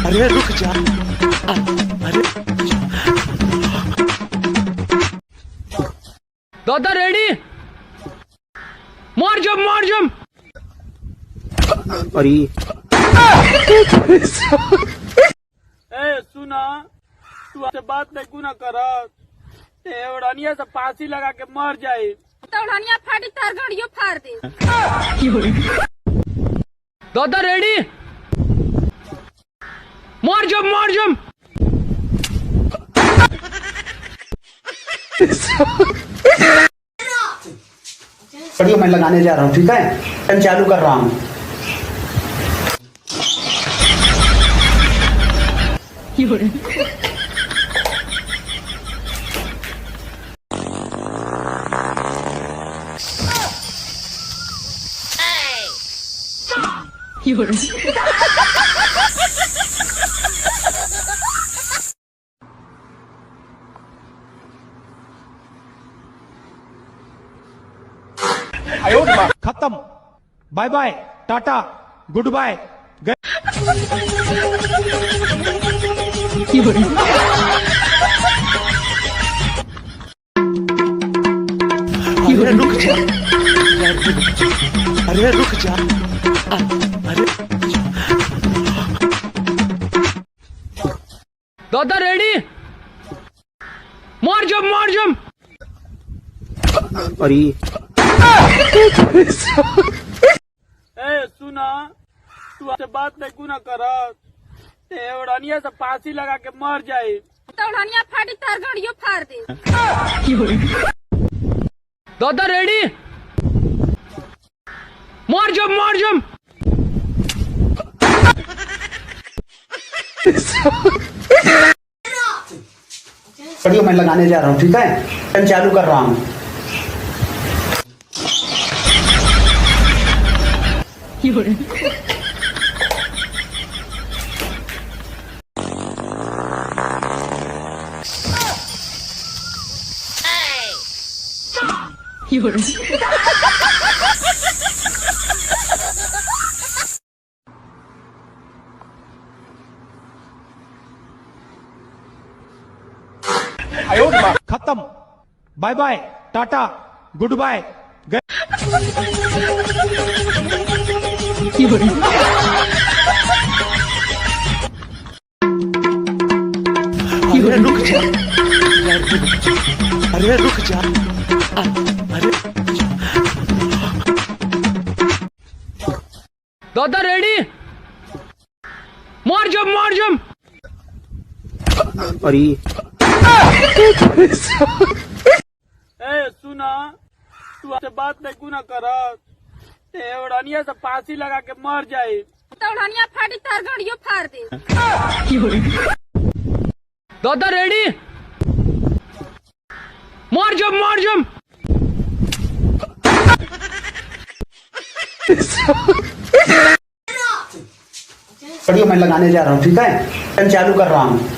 अरे रुक जा। दादा रेडी, मार जंप, मार जंप। अरे। ए सुना, तू हमसे बात नहीं गुना करत, ते ओढ़निया से फांसी लगा के मर जाई। तो ओढ़निया फाटी, तार गड़ियो फाड़ दे। दादा रेडी, मार जंप, मार जंप। स्टूडियो में लगाने जा रहा हूँ, ठीक है, मैं चालू कर रहा हूँ। खत्म। Bye bye, Tata, goodbye, गए। अरे रुक जा, अरे रुक जा, अरे। दादा रेडी, मार जंप, मार जंप। अरे। ए सुना, तू हमसे बात नहीं गुना करत, ते ओढ़निया से फांसी लगा के मर जाई। तो ओढ़निया फाटी, तार गड़ियो फाड़ दे। दादा रेडी, मार जंप, मार जंप। स्टूडियो में लगाने जा रहा हूँ, ठीक है, मैं चालू कर रहा हूँ। खत्म। Bye bye, Tata, goodbye, गए। अरे रुक जा, अरे रुक जा, अरे। दादा रेडी, मार जंप, मार जंप। अरे। ए सुना, तू हमसे बात नहीं गुना करत, ते ओढ़निया से फांसी लगा के मर जाई। तो ओढ़निया फाटी, तार गड़ियो फाड़ दे। दादा रेडी, मार जंप, मार जंप। स्टूडियो में लगाने जा रहा हूँ, ठीक है, मैं चालू कर रहा हूँ।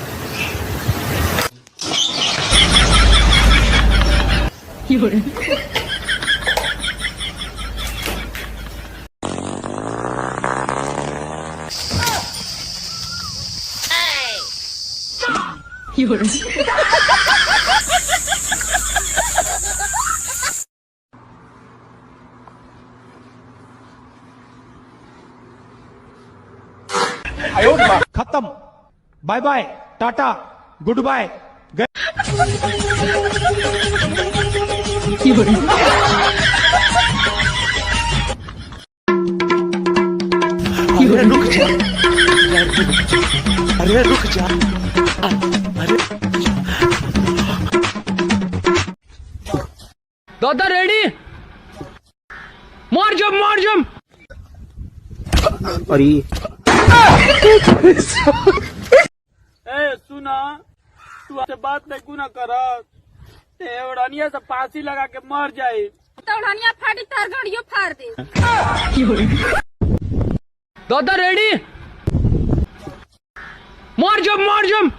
खत्म। Bye bye, Tata, goodbye, गए। अरे रुक जा, अरे रुक जा, अरे। दादा रेडी, मार जंप, मार जंप। अरे। ए सुना, तू हमसे बात नहीं गुना करत, ते ओढ़निया से फांसी लगा के मर जाई। तो ओढ़निया फाटी, तार गड़ियो फाड़ दे। दादा रेडी, मार जब, मार जब।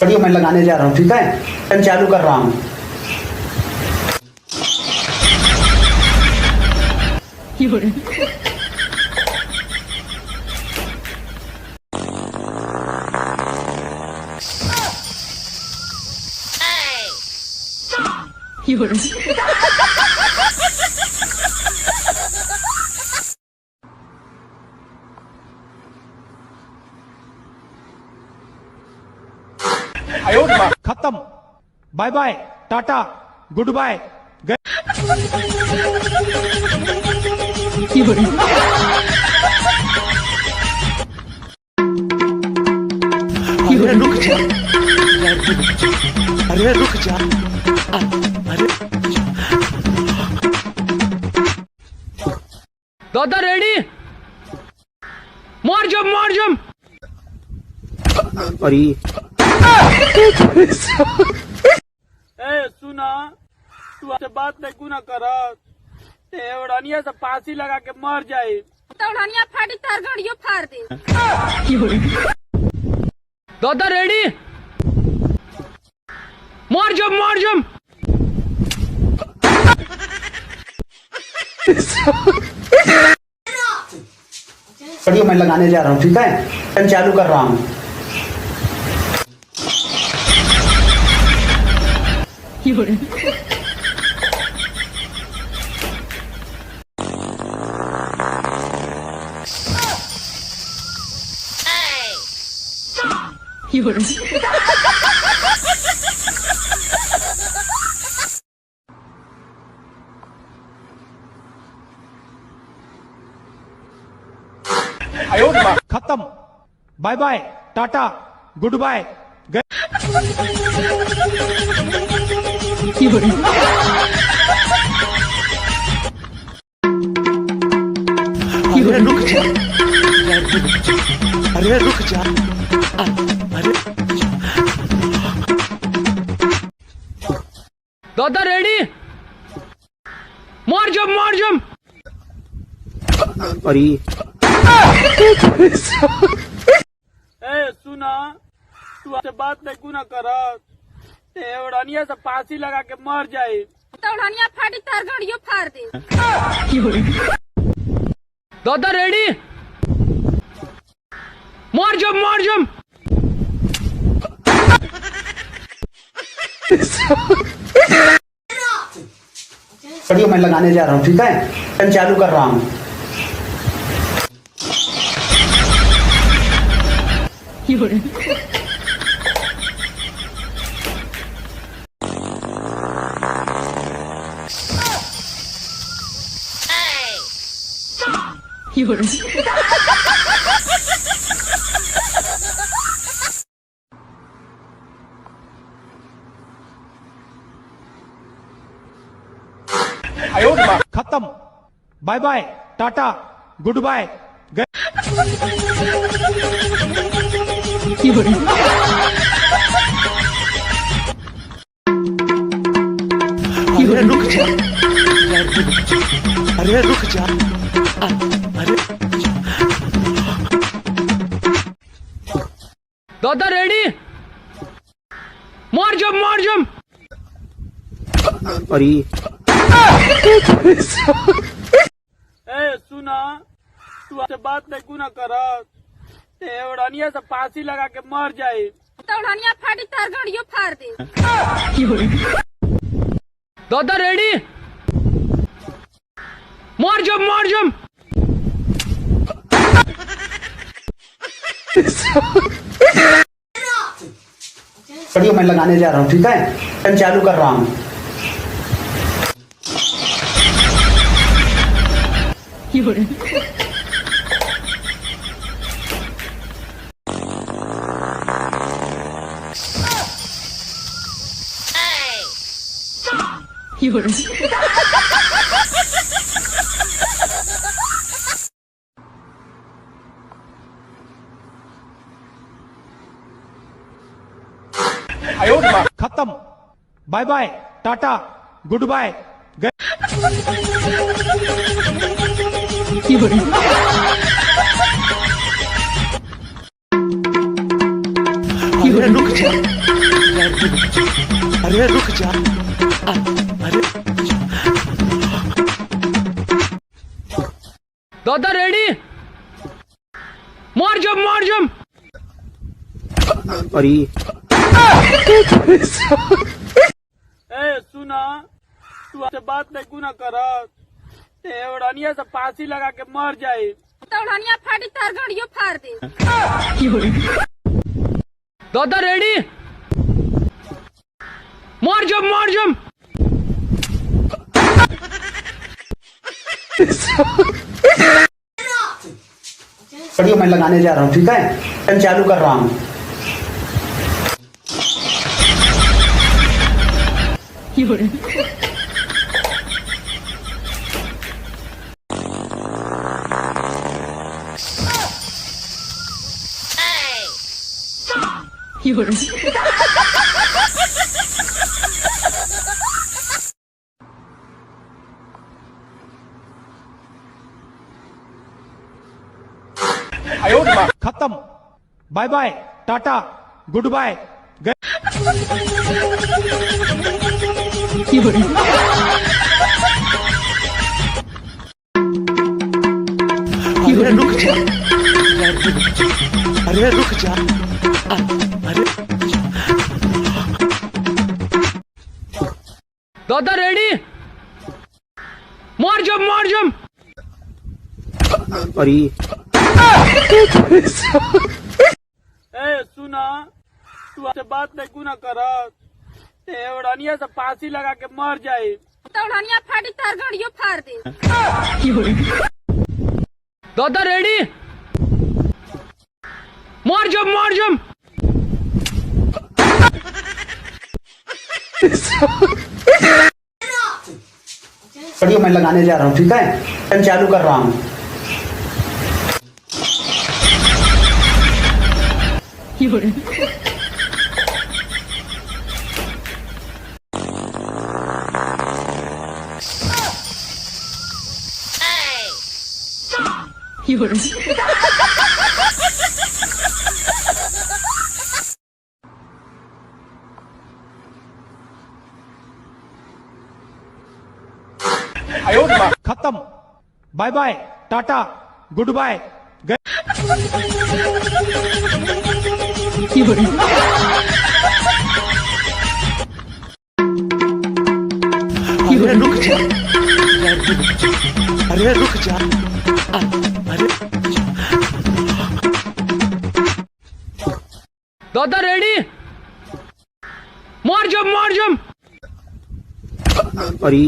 वीडियो मैं लगाने जा रहा हूँ, ठीक है? मैं चालू कर रहा हूँ। खत्म। Bye bye, Tata, goodbye. अरे रुक जा, अरे रुक जा, अरे दादा रेडी, मार जंप, मार जंप। अरे ए सुना, तू हमसे बात नहीं कुना करत, ते ओढ़निया से फांसी लगा के मर जाई। तो ओढ़निया फाटी, तार गड़ियो फाड़ दे। दादा रेडी, मार जंप, मार जंप। वीडियो मैं लगाने जा रहा हूँ, ठीक है? मैं चालू कर रहा हूँ। खत्म। Bye bye, Tata, goodbye, गए। अरे रुक जा, अरे रुक जा, अरे दादा रेडी, मार जंप, मार जंप। अरे ए सुना, तू हमसे बात नहीं कुना करत, ते ओढ़निया से फांसी लगा के मर जाई। तो ओढ़निया फाटी, तार गड़ियो फाड़ दे। दादा रेडी, मार जंप, मार जंप। वीडियो मैं लगाने जा रहा हूँ, ठीक है? मैं चालू कर रहा हूँ। खत्म। Bye bye, Tata, goodbye, गए। अरे रुक जा, अरे रुक जा, अरे दादा रेडी, मार जंप, मार जंप। अरे ए सुना, तू हमसे बात नहीं कुना करत, ते ओढ़निया से फांसी लगा के मर जाई। तो ओढ़निया फाटी, तार गड़ियो फाड़ दे। दादा रेडी, मार जंप, मार जंप। वीडियो मैं लगाने जा रहा हूँ, ठीक है? मैं चालू कर रहा हूँ। खत्म। Bye bye, Tata, goodbye, गए। अरे रुक जा, अरे रुक जा, अरे। दादा रेडी, मार जंप, मार जंप। अरे। ए सुना, तू हमसे बात नहीं कुना करत, ते ओढ़निया से फांसी लगा के मर जाई। तो ओढ़निया फाटी, तार गड़ियो फाड़ दे। दादा रेडी, मार जंप, मार जंप। स्टूडियो में लगाने जा रहा हूँ, ठीक है, मैं चालू कर रहा हूँ। खत्म, bye bye, Tata, goodbye, गए। अरे रुक जा, अरे रुक जा, अरे। दादा रेडी, मार जंप, मार जंप। अरे। ए सुना, तू हमसे बात नहीं कुना करत, ते ओढ़निया से फांसी लगा के मर जाई। तो ओढ़निया फाटी, तार गड़ियो फाड़ दे। दादा रेडी, मार जंप, मार जंप। स्टूडियो में लगाने जा रहा हूँ, ठीक है, मैं चालू कर रहा हूँ। खत्म, bye bye, Tata, goodbye, गए। अरे रुक जा, अरे रुक जा, अरे। दादा रेडी, मार जंप, मार जंप। अरे।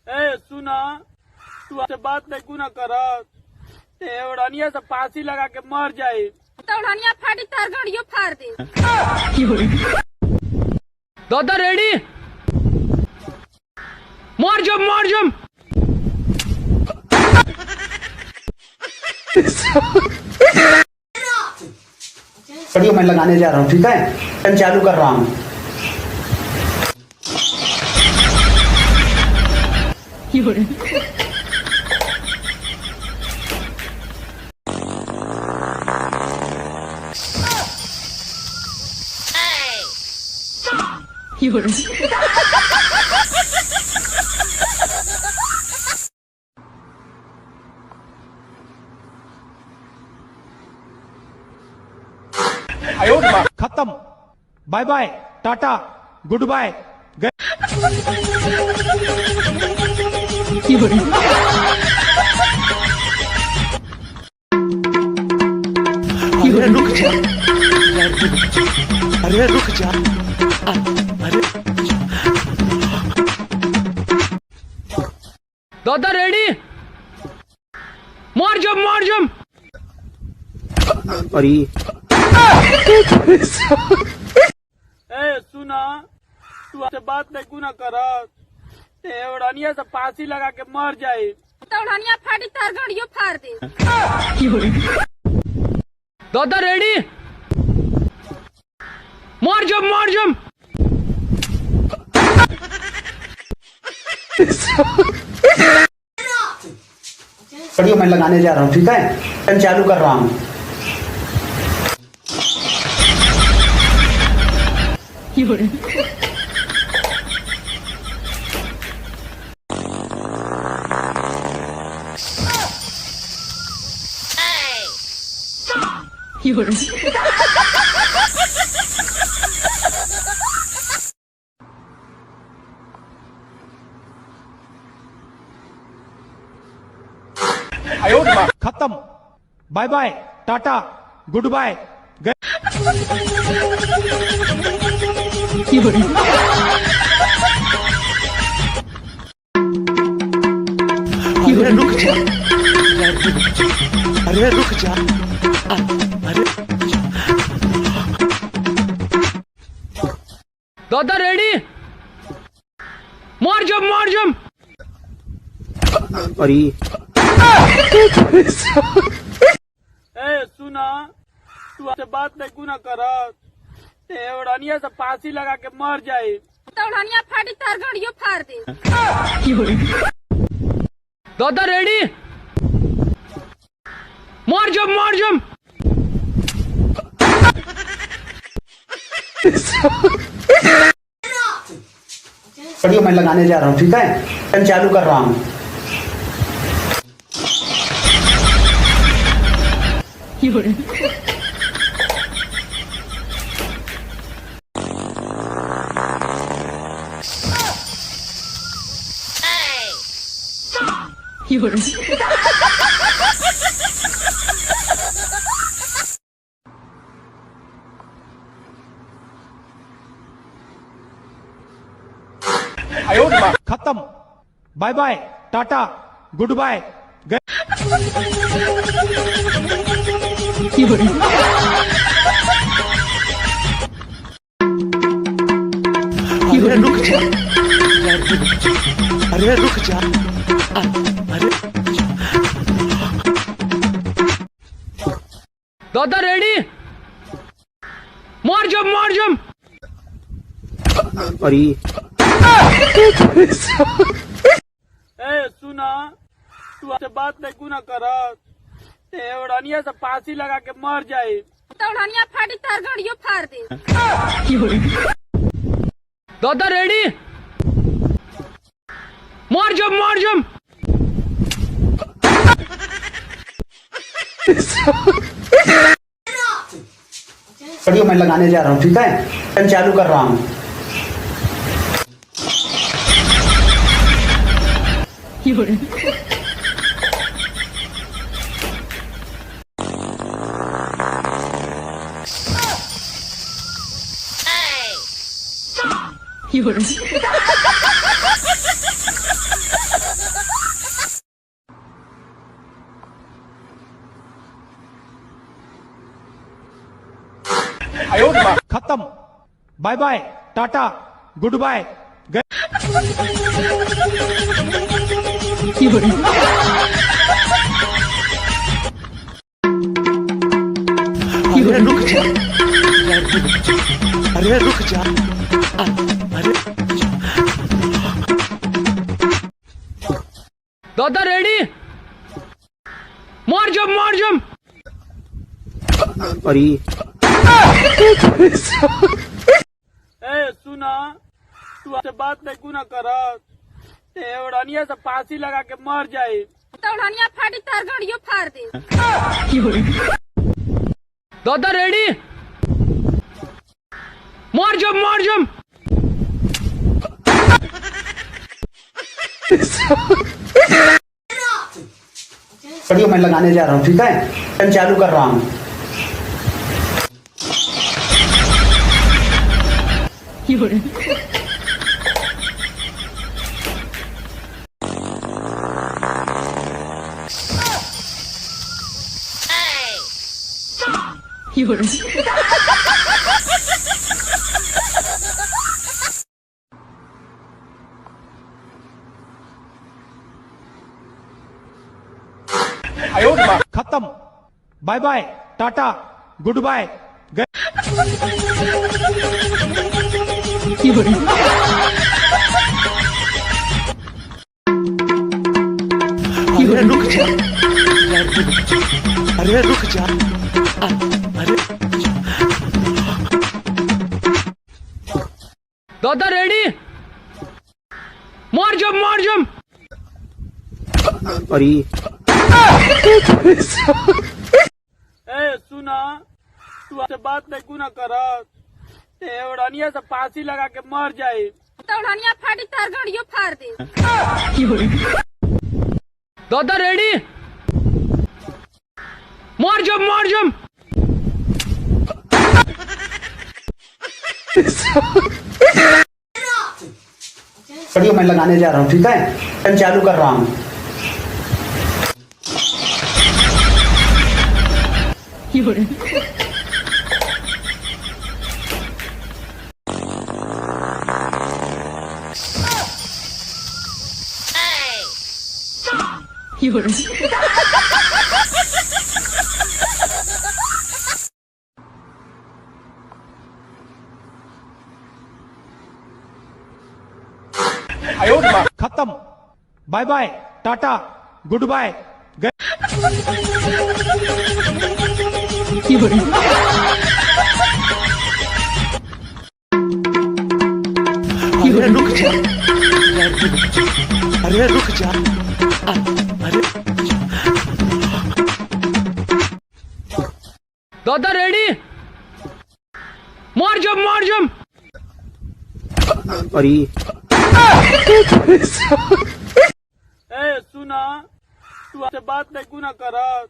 ए सुना, तू हमसे बात नहीं कुना करत, ते ओढ़निया से फांसी लगा के मर जाई। तो ओढ़निया फाटी, तार गड़ियो फाड़ दे। दादा रेडी, मार जंप, मार जंप। स्टूडियो में लगाने जा रहा हूँ, ठीक है, मैं चालू कर रहा हूँ। खत्म, bye bye, Tata, goodbye, गए। अरे रुक जा, अरे रुक जा, अरे। दादा रेडी, मार जंप, मार जंप। अरे। ए सुना, तू हमसे बात नहीं कुना करत, ते ओढ़निया से फांसी लगा के मर जाई। तो ओढ़निया फाटी, तार गड़ियो फाड़ दे। दादा रेडी, मार जंप, मार जंप। स्टूडियो में लगाने जा रहा हूँ, ठीक है? मैं चालू कर रहा हूँ। खत्म। Bye bye, Tata, goodbye, गए। अरे रुक जा, अरे रुक जा, अरे। दादा रेडी, मार जंप, मार जंप। अरे। ए सुना, तू हमसे बात नहीं कुना करत, ते ओढ़निया से फांसी लगा के मर जाई। तो ओढ़निया फाटी, तार गड़ियो फाड़ दे। दादा रेडी, मार जंप, मार जंप। स्टूडियो में लगाने जा रहा हूँ, ठीक है? मैं चालू कर रहा हूँ। खत्म। Bye bye, Tata, goodbye, गए। अरे रुक जा, अरे रुक जा, अरे। दादा रेडी, मार जंप, मार जंप। अरे। ए सुना, तू हमसे बात नहीं कुना करत, ते ओढ़निया से फांसी लगा के मर जाई। तो ओढ़निया फाटी, तार गड़ियो फाड़ दे। दादा रेडी, मार जंप, मार जंप। स्टूडियो में लगाने जा रहा हूँ, ठीक है? मैं चालू कर रहा हूँ। खत्म। Bye bye, Tata, goodbye, गए। अरे रुक जा, अरे रुक जा, अरे। दादा रेडी, मार जंप, मार जंप। अरे। ए सुना, तू हमसे बात नहीं कुना करत, ते ओढ़निया से फांसी लगा के मर जाई। तो ओढ़निया फाटी, तार गड़ियो फाड़ दे। दादा रेडी, मार जंप, मार जंप। स्टूडियो में लगाने जा रहा हूँ, ठीक है? मैं चालू कर रहा हूँ। खत्म। Bye bye, Tata, goodbye, गए। अरे रुक जा, अरे रुक जा, अरे दादा रेडी, मार जंप, मार जंप। अरे ए सुना, तू हमसे बात नहीं कुना करत, ते ओढ़निया से फांसी लगा के मर जाई। तो ओढ़निया फाटी, तार गड़ियो फाड़ दे। दादा रेडी, मार जंप, मार जंप। वीडियो मैं लगाने जा रहा हूँ, ठीक है, मैं चालू कर रहा हूँ। खत्म, bye bye, Tata, goodbye, गए। अरे रुक जा, अरे रुक जा, अरे दादा रेडी, मार जंप, मार जंप। अरे ए सुना, तू हमसे बात नहीं कुना करत,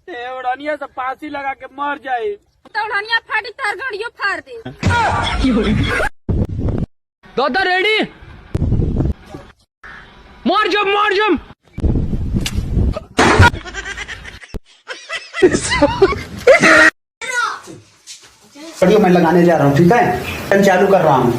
ते ओढ़निया से फांसी लगा के मर जाई। तो ओढ़निया फाटी, तार गड़ियो फाड़ दे। दादा रेडी, मार जंप, मार जंप। वीडियो मैं लगाने जा रहा हूँ, ठीक है, मैं चालू कर रहा हूँ।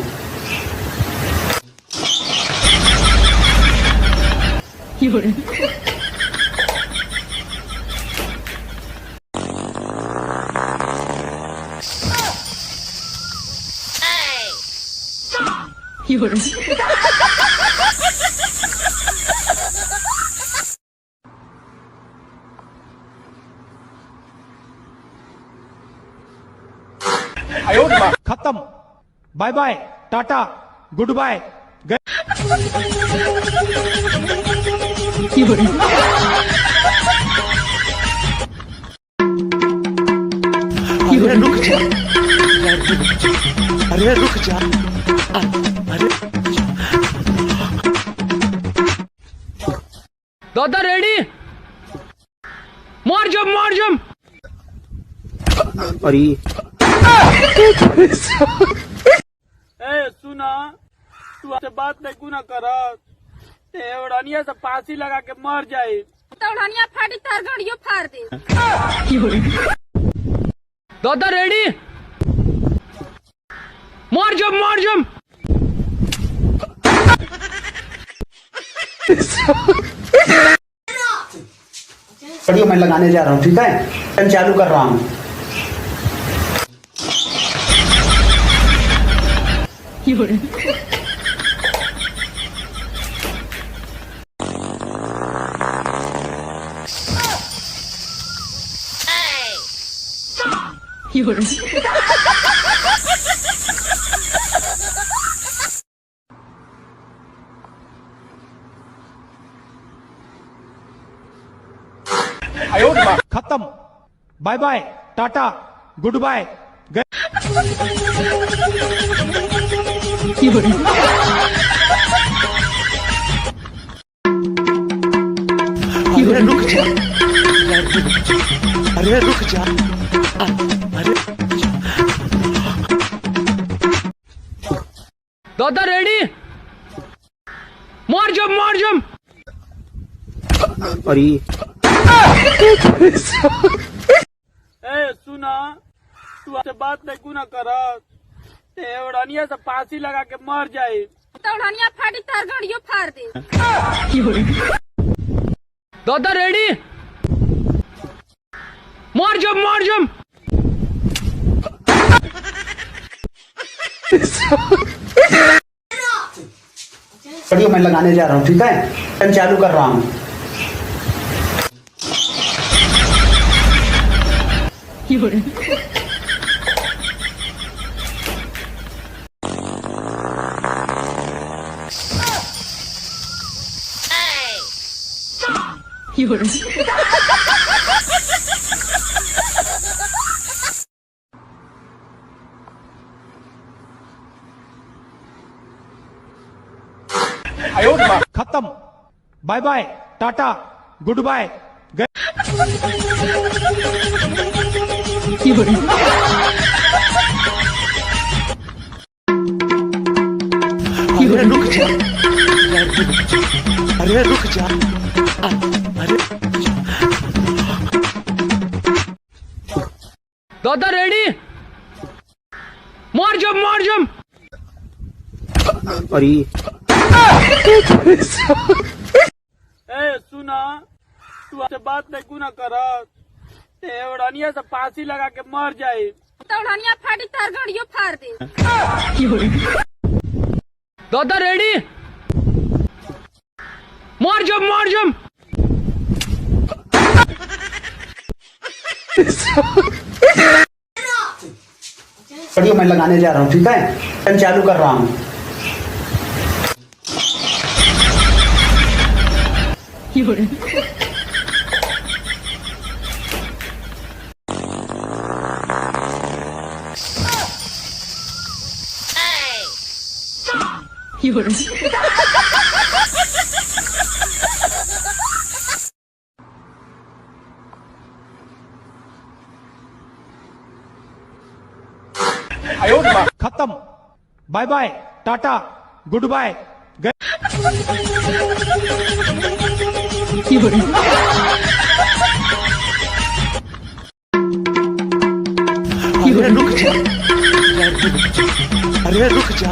खत्म, bye bye, Tata, goodbye, गए। अरे रुक जा, अरे रुक जा, अरे दादा रेडी, मार जंप, मार जंप। अरे ए सुना, तू हमसे बात नहीं कुना करत, ते ओढ़निया से फांसी लगा के मर जाई। तो ओढ़निया फाटी, तार गड़ियो फाड़ दे। दादा रेडी, मार जंप, मार जंप। वीडियो मैं लगाने जा रहा हूँ, ठीक है, मैं चालू कर रहा हूँ। खत्म, bye bye, Tata, goodbye, गए। अरे रुक जा, अरे रुक जा, अरे दादा रेडी, मार जंप, मार जंप। अरे ए सुना, तू हमसे बात नहीं कुना करत, ते ओढ़निया से फांसी लगा के मर जाई। तो ओढ़निया फाटी, तार गड़ियो फाड़ दे। दादा रेडी, मार जंप, मार जंप। वीडियो मैं लगाने जा रहा हूँ, ठीक है, मैं चालू कर रहा हूँ। खत्म। Bye bye, Tata, goodbye, गए। अरे रुक जा, अरे रुक जा, अरे। दादा रेडी, मार जंप, मार जंप। अरे। ए सुना, तू हमसे बात नहीं कुना करत, ते ओढ़निया से फांसी लगा के मर जाई। तो ओढ़निया फाटी, तार गड़ियो फाड़ दे। दादा रेडी, मार जंप, मार जंप। वीडियो मैं लगाने जा रहा हूँ, ठीक है, मैं चालू कर रहा हूँ। खत्म। Bye bye, Tata, goodbye, गए। अरे रुक जा, अरे रुक जा,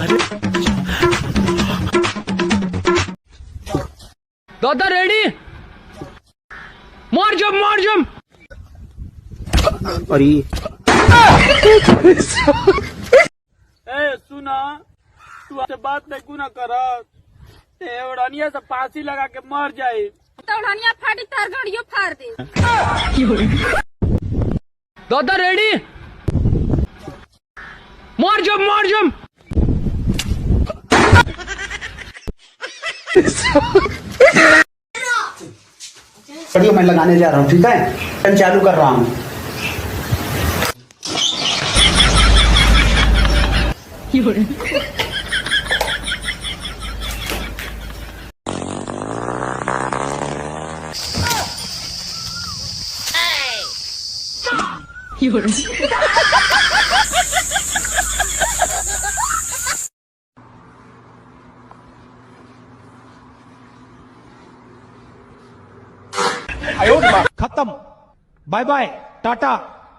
अरे। दादा रेडी, मार जंप, मार जंप। अरे। ए सुना, तू हमसे बात नहीं कुना करत, ते ओढ़निया से फांसी लगा के मर जाई। तो ओढ़निया फाटी, तार गड़ियो फाड़ दे। दादा रेडी, मार जंप, मार जंप। वीडियो मैं लगाने जा रहा हूँ, ठीक है, मैं चालू कर रहा हूँ। खत्म। Bye bye, Tata,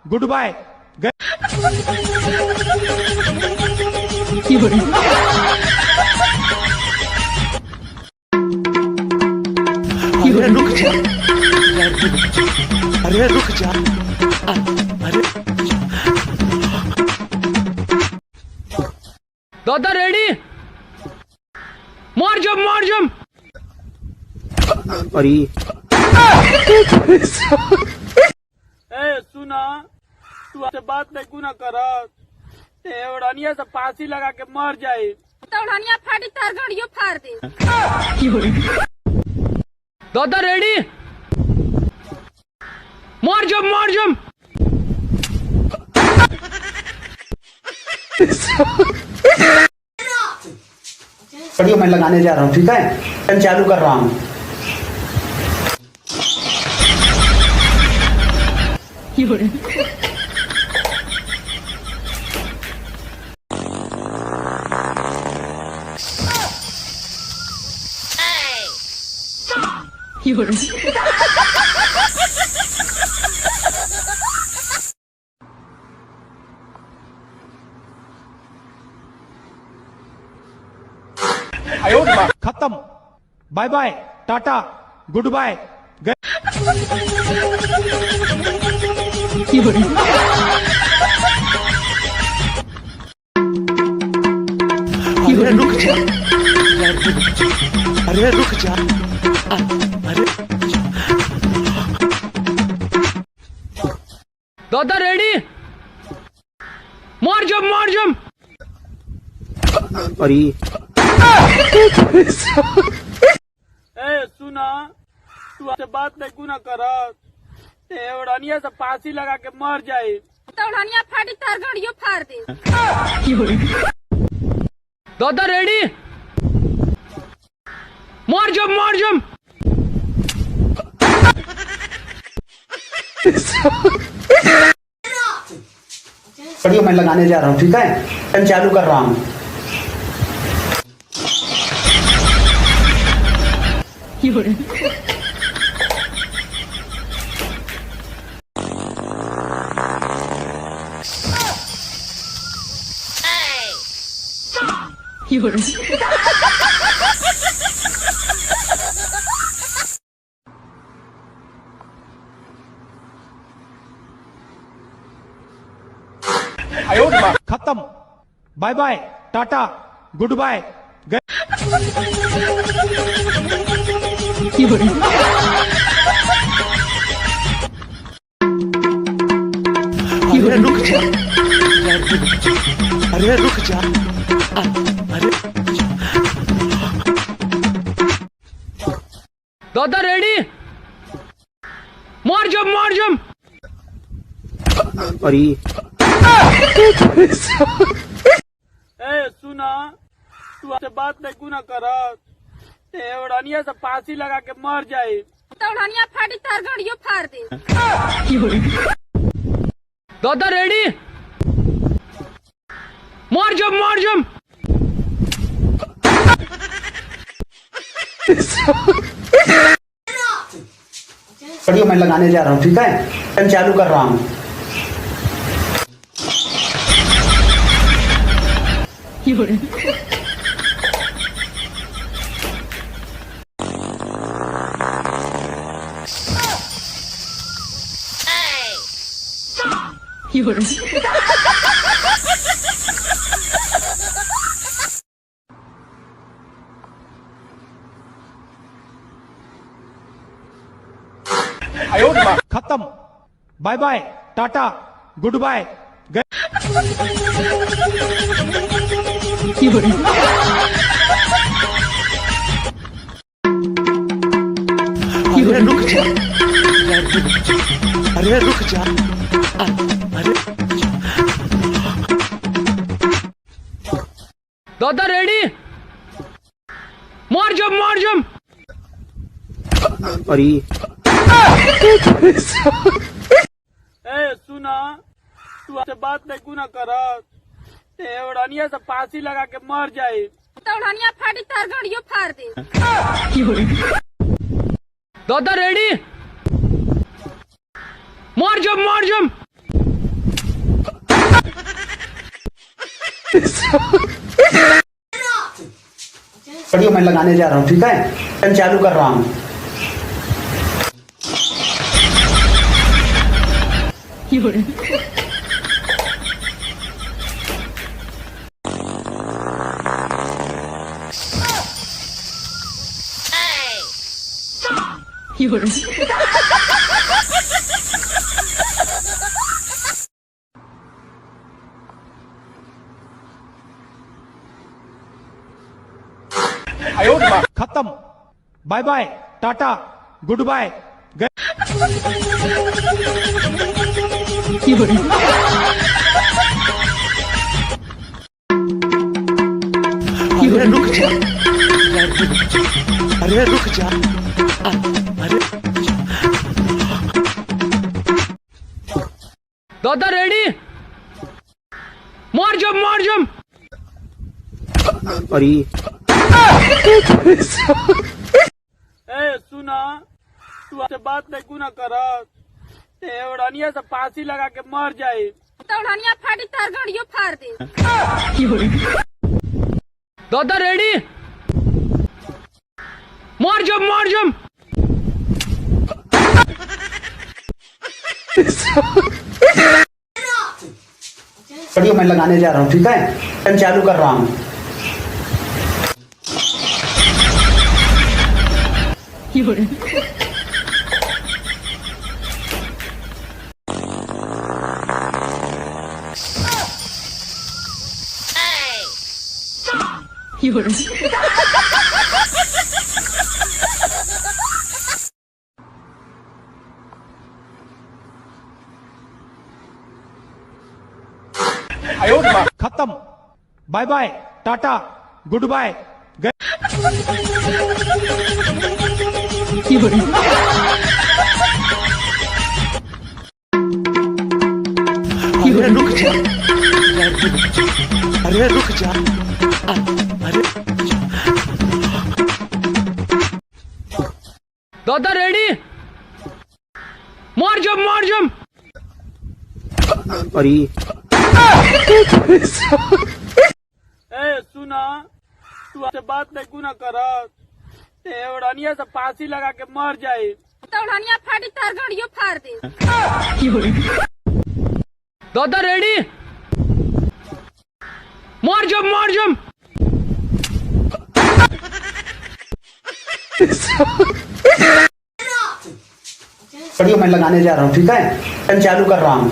goodbye, गए। अरे रुक जा, अरे रुक जा, अरे। दादा रेडी, मार जंप, मार जंप। अरे। ए सुना, तू हमसे बात नहीं कुना करत, ते ओढ़निया से फांसी लगा के मर जाई। तो ओढ़निया फाटी, तार गड़ियो फाड़ दे। दादा रेडी, मार जंप, मार जंप। वीडियो मैं लगाने जा रहा हूँ, ठीक है, मैं चालू कर रहा हूँ। खत्म। Bye bye, Tata, goodbye, गए। अरे रुक जा, अरे रुक जा, अरे। मार जम, मार जम। अरे। ए, सुना, तू हमसे बात नहीं कुना करत। ते ओढ़निया से फांसी लगा के मर जाई। तो ओढ़निया फाटी, तार गड़ियो फाड़ दे। दादा रेडी, मार जम, मार जम। पढ़िए, मैं लगाने जा रहा हूँ, ठीक है? मैं चालू कर रहा हूँ। खत्म। Bye bye, Tata, goodbye, गए। अरे रुक जा, अरे रुक जा, अरे दादा रेडी, मार जम, मार जम। अरे। ए, सुना, तू हमसे बात नहीं कुना करत। ते ओढ़निया से फांसी लगा के मर जाई। तो ओढ़निया फाटी, तार गड़ियो फाड़ दे। दादा रेडी, मार जम, मार जम। पढ़िए, मैं लगाने जा रहा हूँ, ठीक है? मैं चालू कर रहा हूँ। खत्म। Bye bye, Tata, goodbye, गए। अरे रुक जा, अरे रुक जा, अरे। दादा रेडी, मार जम, मार जम। अरे। ए, सुना, तू हमसे बात नहीं कुना करत। ते ओढ़निया से फांसी लगा के मर जाई। तो ओढ़निया फाटी, तार गड़ियो फाड़ दे। दादा रेडी, मार जम, मार जम। पढ़िए, मैं लगाने जा रहा हूँ, ठीक है? मैं चालू कर रहा हूँ। खत्म। Bye bye, Tata, goodbye, गए। अरे रुक जा, अरे रुक जा, अरे। दादा रेडी, मार जम, मार जम। अरे। ए, सुना, तू हमसे बात नहीं कुना करत। ते ओढ़निया से फांसी लगा के मर जाई। तो ओढ़निया फाटी, तार गड़ियो फाड़ दे। दादा रेडी, मार जम, मार जम। पढ़िए, मैं लगाने जा रहा हूँ, ठीक है? मैं चालू कर रहा हूँ। खत्म। Bye bye, Tata, goodbye, गए। अरे रुक जा, अरे रुक जा, अरे दादा रेडी, मार जंप, मार जंप। अरे। ए सुना, तू हमसे बात नहीं कुना करत, ते ओढ़निया से फांसी लगा के मर जाई। तो ओढ़निया फाटी, तार गड़ियो फाड़ दे। दादा रेडी, मार जंप, मार जंप। वीडियो मैं लगाने जा रहा हूँ, ठीक है, मैं चालू कर रहा हूँ।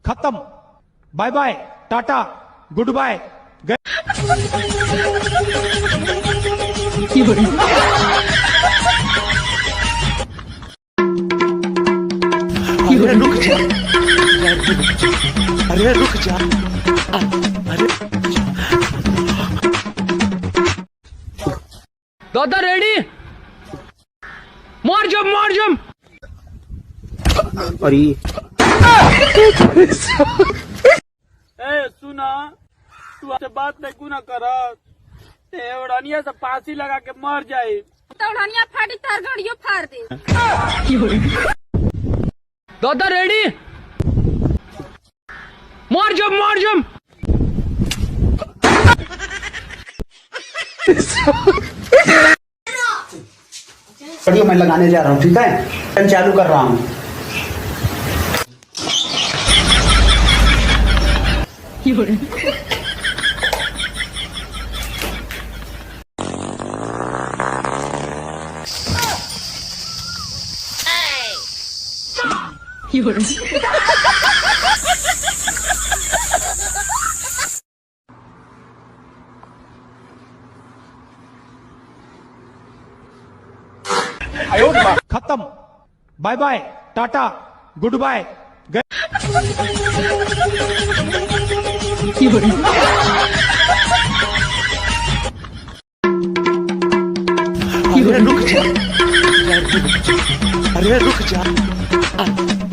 खत्म। Bye bye, Tata, goodbye, गए। अरे रुक जा, अरे रुक जा, अरे। दादा रेडी, मार जंप, मार जंप। अरे। ए सुना, तू हमसे बात नहीं कुना करत, ते ओढ़निया से फांसी लगा के मर जाई। तो ओढ़निया फाटी, तार गड़ियो फाड़ दे। दादा रेडी, मार जंप, मार जंप। वीडियो मैं लगाने जा रहा हूँ, ठीक है, मैं चालू कर रहा हूँ। खत्म। Bye bye, Tata, goodbye, गए। अरे रुक जा, अरे रुक जा,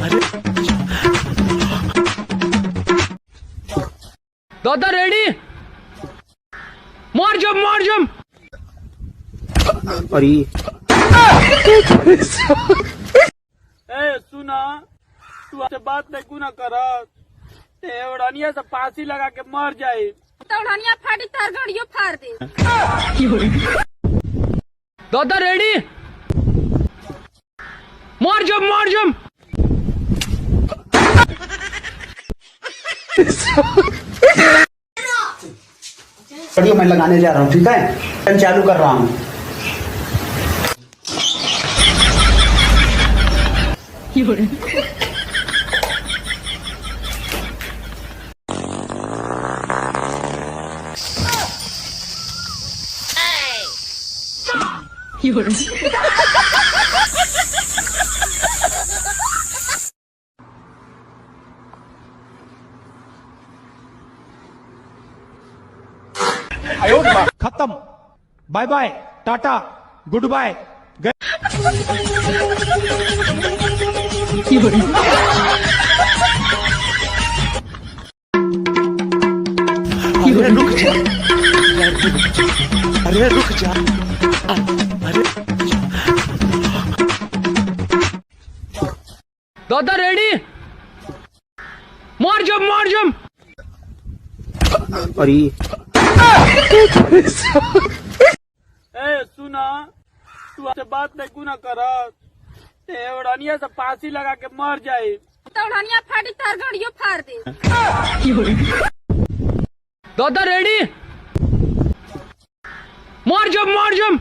अरे। दादा रेडी, मार जंप, मार जंप। अरे। ए सुना, तू हमसे बात नहीं कुना करत, ते ओढ़निया से फांसी लगा के मर जाई। तो ओढ़निया फाटी, तार गड़ियो फाड़ दे। दादा रेडी, मार जंप, मार जंप। वीडियो मैं लगाने जा रहा हूँ, ठीक है, मैं चालू कर रहा हूँ। खत्म। Bye bye, Tata, goodbye, गए। अरे रुक जा, अरे रुक जा, अरे। दादा रेडी, मार जंप, मार जंप। अरे। ए सुना, तू हमसे बात नहीं क्यों ना करत? ते ओढ़निया से फांसी लगा के मर जाई। तो ओढ़निया फाटी, तार गड़ियो फाड़ दे। दादा रेडी, मार जंप, मार जंप।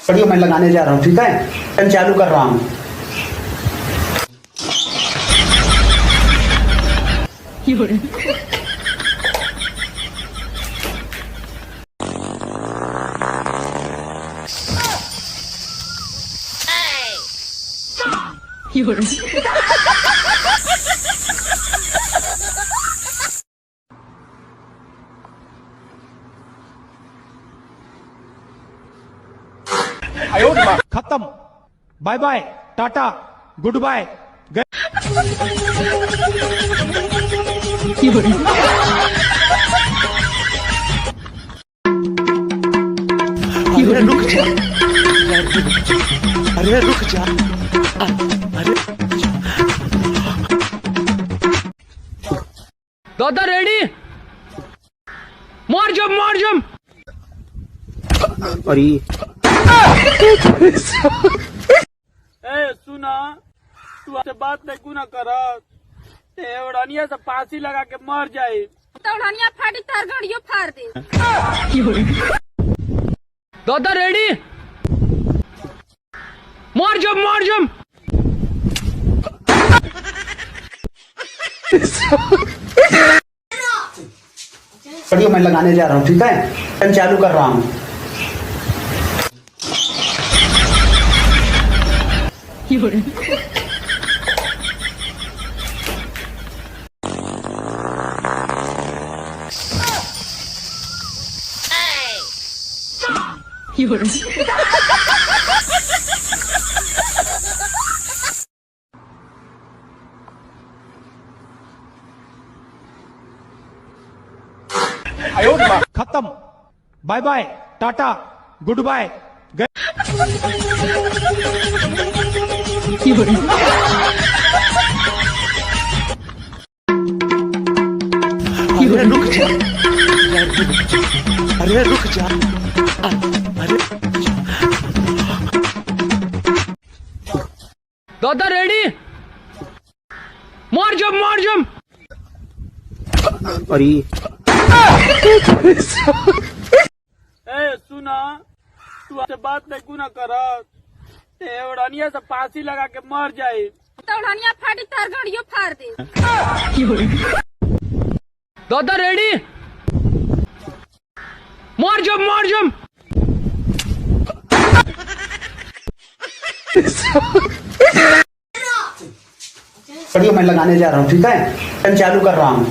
वीडियो मैं लगाने जा रहा हूँ, ठीक है, मैं चालू कर रहा हूँ। खत्म। Bye bye, Tata, goodbye, गए। अरे रुक जा, अरे रुक जा, अरे। दादा रेडी, मार जंप, मार जंप। अरे। ए सुना, तू हमसे बात नहीं क्यों ना करत? ते ओढ़निया से फांसी लगा के मर जाई। तो ओढ़निया फाटी, तार गड़ियो फाड़ दे। दादा रेडी, मार जंप, मार जंप। वीडियो मैं लगाने जा रहा हूँ, ठीक है, मैं चालू कर रहा हूँ। खत्म। Bye bye, Tata, goodbye, गए। अरे रुक जा, अरे रुक जा, अरे। दादा रेडी, मार जंप, मार जंप। अरे। ए सुना, तू हमसे बात नहीं क्यों ना करत? ते ओढ़निया से फांसी लगा के मर जाई। तो ओढ़निया फाटी, तार गड़ियो फाड़ दे। दादा रेडी, मार जंप, मार जंप। वीडियो मैं लगाने जा रहा हूँ, ठीक है, मैं चालू कर रहा हूँ।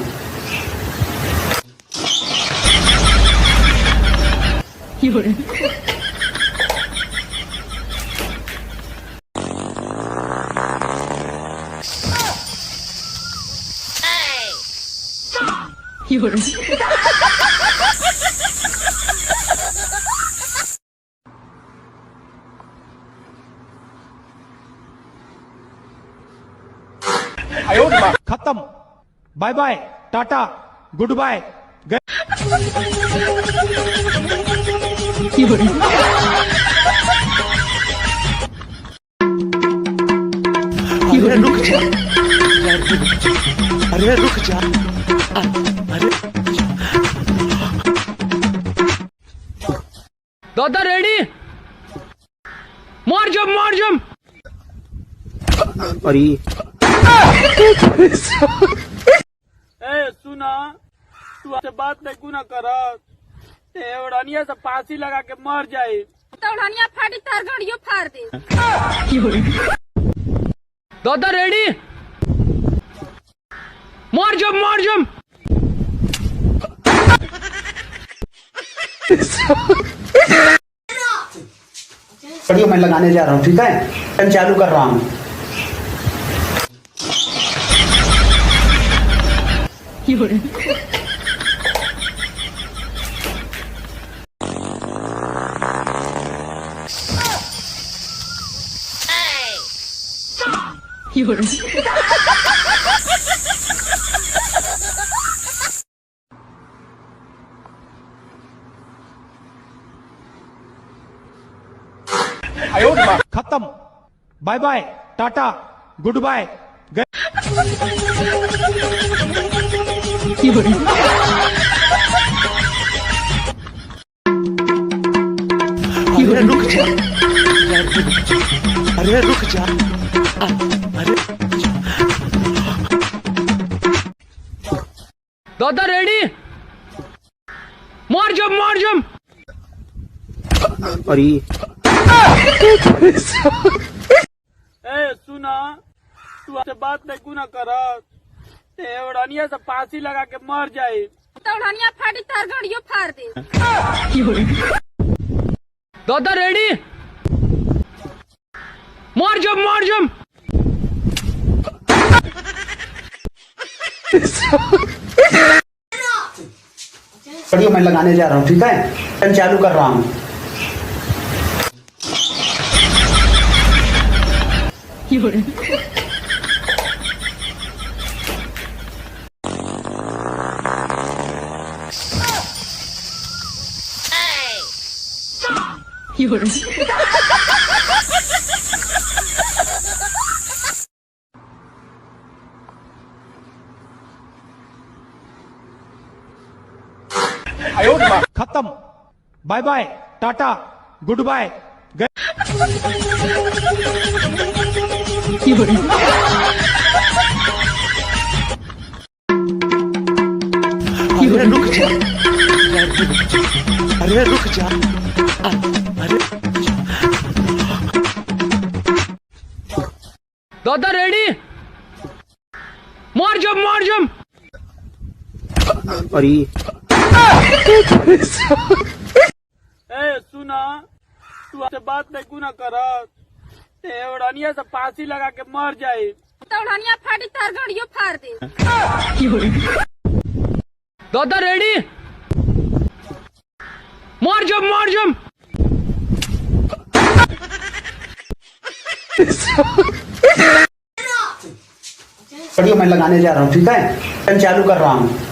खत्म। Bye bye, Tata, goodbye, गए। अरे रुक जा, अरे रुक जा, अरे। दादा रेडी, मार जंप, मार जंप। अरे। ए सुना, तू हमसे बात नहीं क्यों ना करत? ते ओढ़निया से फांसी लगा के मर जाई। तो ओढ़निया फाटी, तार गड़ियो फाड़ दे। दादा रेडी, मार जंप, मार जंप। वीडियो मैं लगाने जा रहा हूँ, ठीक है, मैं चालू कर रहा हूँ। खत्म। Bye bye, Tata, goodbye, गए। अरे रुक जा, अरे रुक जा, अरे दादा रेडी, मार जंप, मार जंप। अरे ए सुना, तू हमसे बात नहीं गुना करत, ते ओढ़निया से फांसी लगा के मर जाई। तो ओढ़निया फाटी, तार गड़ियो फाड़ दे। दादा रेडी, मार जंप, मार जंप। वीडियो मैं लगाने जा रहा हूँ, ठीक है, मैं चालू कर रहा हूँ। खत्म। Bye bye, Tata, goodbye, गए। अरे रुक जा, अरे रुक जा, अरे दादा रेडी, मार जंप, मार जंप। अरे ए सुना, तू हमसे बात नहीं गुना करत, ते ओढ़निया से फांसी लगा के मर जाई। तो ओढ़निया फाटी, तार गड़ियो फाड़ दे। दादा रेडी, मार जंप, मार जंप। वीडियो मैं लगाने जा रहा हूँ, ठीक है, मैं चालू कर रहा हूँ।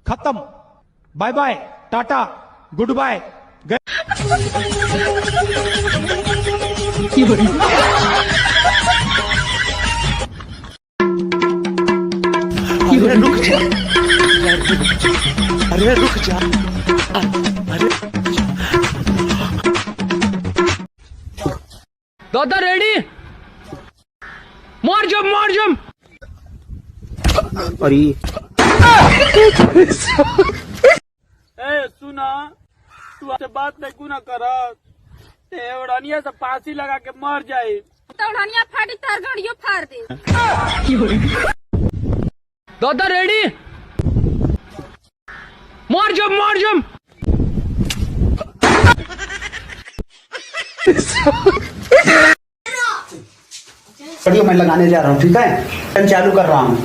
खत्म। Bye bye, Tata, goodbye, गए। अरे रुक जा, अरे रुक जा, अरे दादा रेडी, मार जंप, मार जंप। अरे ए सुना, तू हमसे बात नहीं गुना करत, ते ओढ़निया से फांसी लगा के मर जाई। तो ओढ़निया फाटी, तार गड़ियो फाड़ दे। दादा रेडी, मार जंप, मार जंप। वीडियो मैं लगाने जा रहा हूँ, ठीक है, मैं चालू कर रहा हूँ।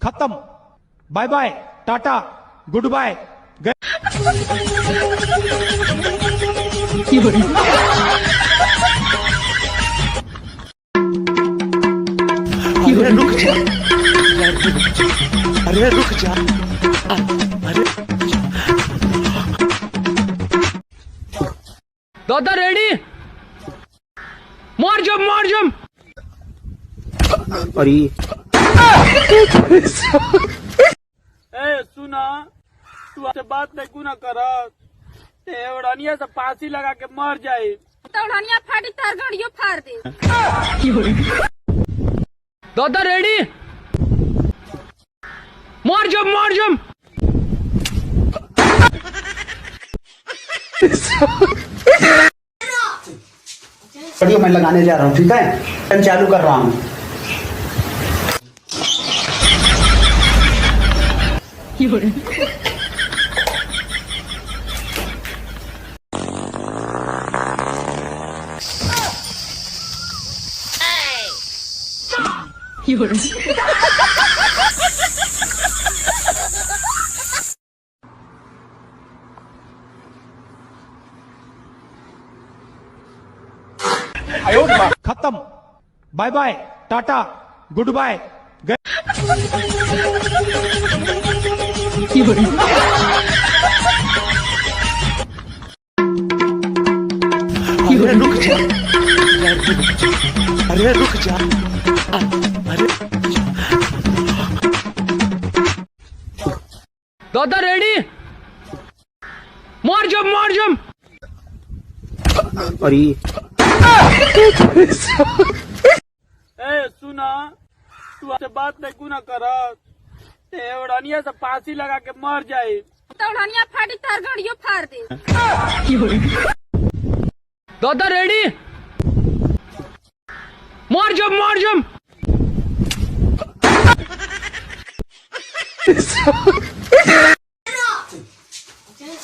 खत्म। Bye bye, Tata, goodbye, गए। अरे रुक जा, अरे रुक जा, अरे दादा रेडी, मार जंप, मार जंप। अरे ए सुना, तू हमसे बात नहीं गुना करत, ते ओढ़निया से फांसी लगा के मर जाई। तो ओढ़निया फाटी, तार गड़ियो फाड़ दे। दादा रेडी, मार जम, मार जम। वीडियो मैं लगाने जा रहा हूँ, ठीक है? मैं चालू कर रहा हूँ। खत्म। Bye bye, Tata, goodbye, गए। अरे रुक जा, अरे रुक जा, अरे दादा रेडी, मार जम, मार जम। अरे ए सुना, तू हमसे बात नहीं कुना करत, ते ओढ़निया से फांसी लगा के मर जाई। तो ओढ़निया फाटी, तार गड़ियो फाड़ दे। दादा रेडी, मार जम, मार जम।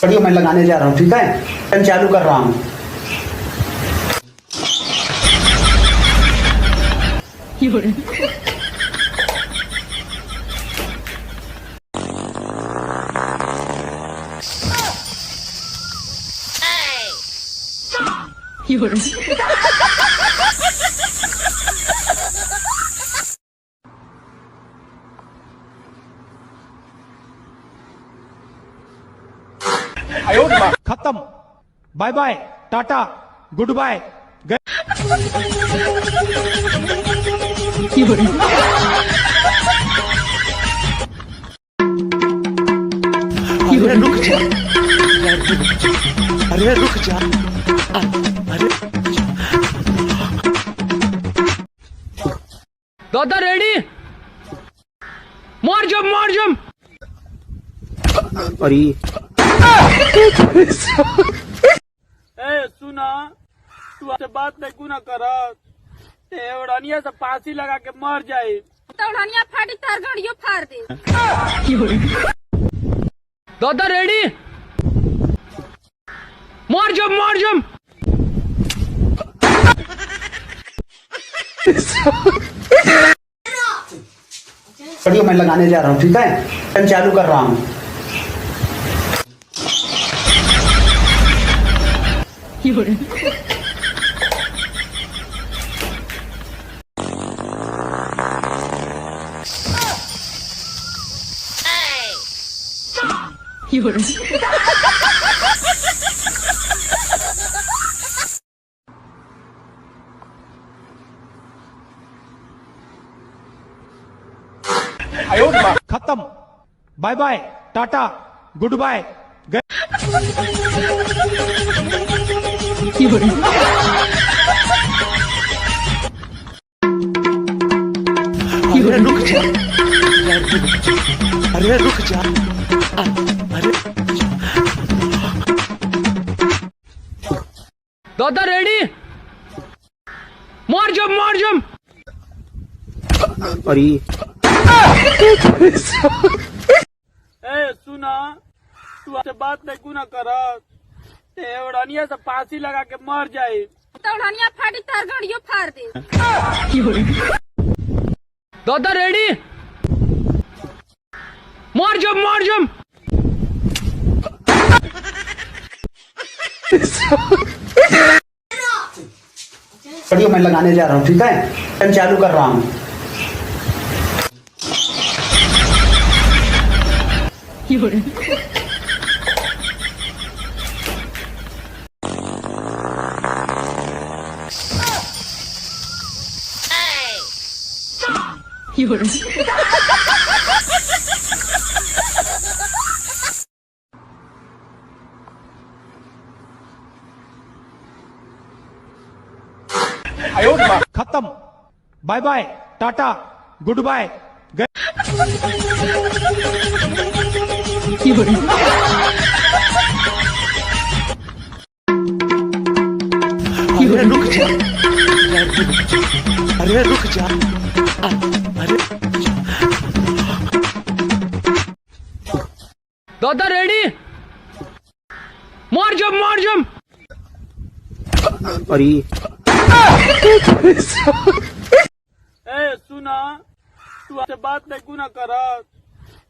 वीडियो मैं लगाने जा रहा हूँ, ठीक है? मैं चालू कर रहा हूँ। खत्म। Bye bye, Tata, goodbye, गए। अरे रुक जा, अरे रुक जा, अरे दादा रेडी, मार जम, मार जम। अरे ए सुना, तू हमसे बात नहीं कुना करत, ते ओढ़निया से फांसी लगा के मर जाई। तो ओढ़निया फाटी, तार गड़ियो फाड़ दे। दादा रेडी, मार जम, मार जम। वीडियो मैं लगाने जा रहा हूँ, ठीक है? मैं चालू कर रहा हूँ। खत्म। Bye bye, Tata, goodbye, गए। अरे रुक जा, अरे रुक जा, अरे दादा रेडी, मार जम, मार जम। अरे ए सुना, तू हमसे बात नहीं कुना करत, ते ओढ़निया से फांसी लगा के मर जाई। तो ओढ़निया फाटी, तार गड़ियो फाड़ दे। दादा रेडी, मार जम, मार जम। वीडियो मैं लगाने जा रहा हूँ, ठीक है? मैं चालू कर रहा हूँ। खत्म। Bye bye, Tata, goodbye, गए। अरे रुक जा, अरे रुक जा, अरे। दादा रेडी, मार जंप, मार जंप। अरे। ए सुना, तू हमसे बात नहीं गुना करत,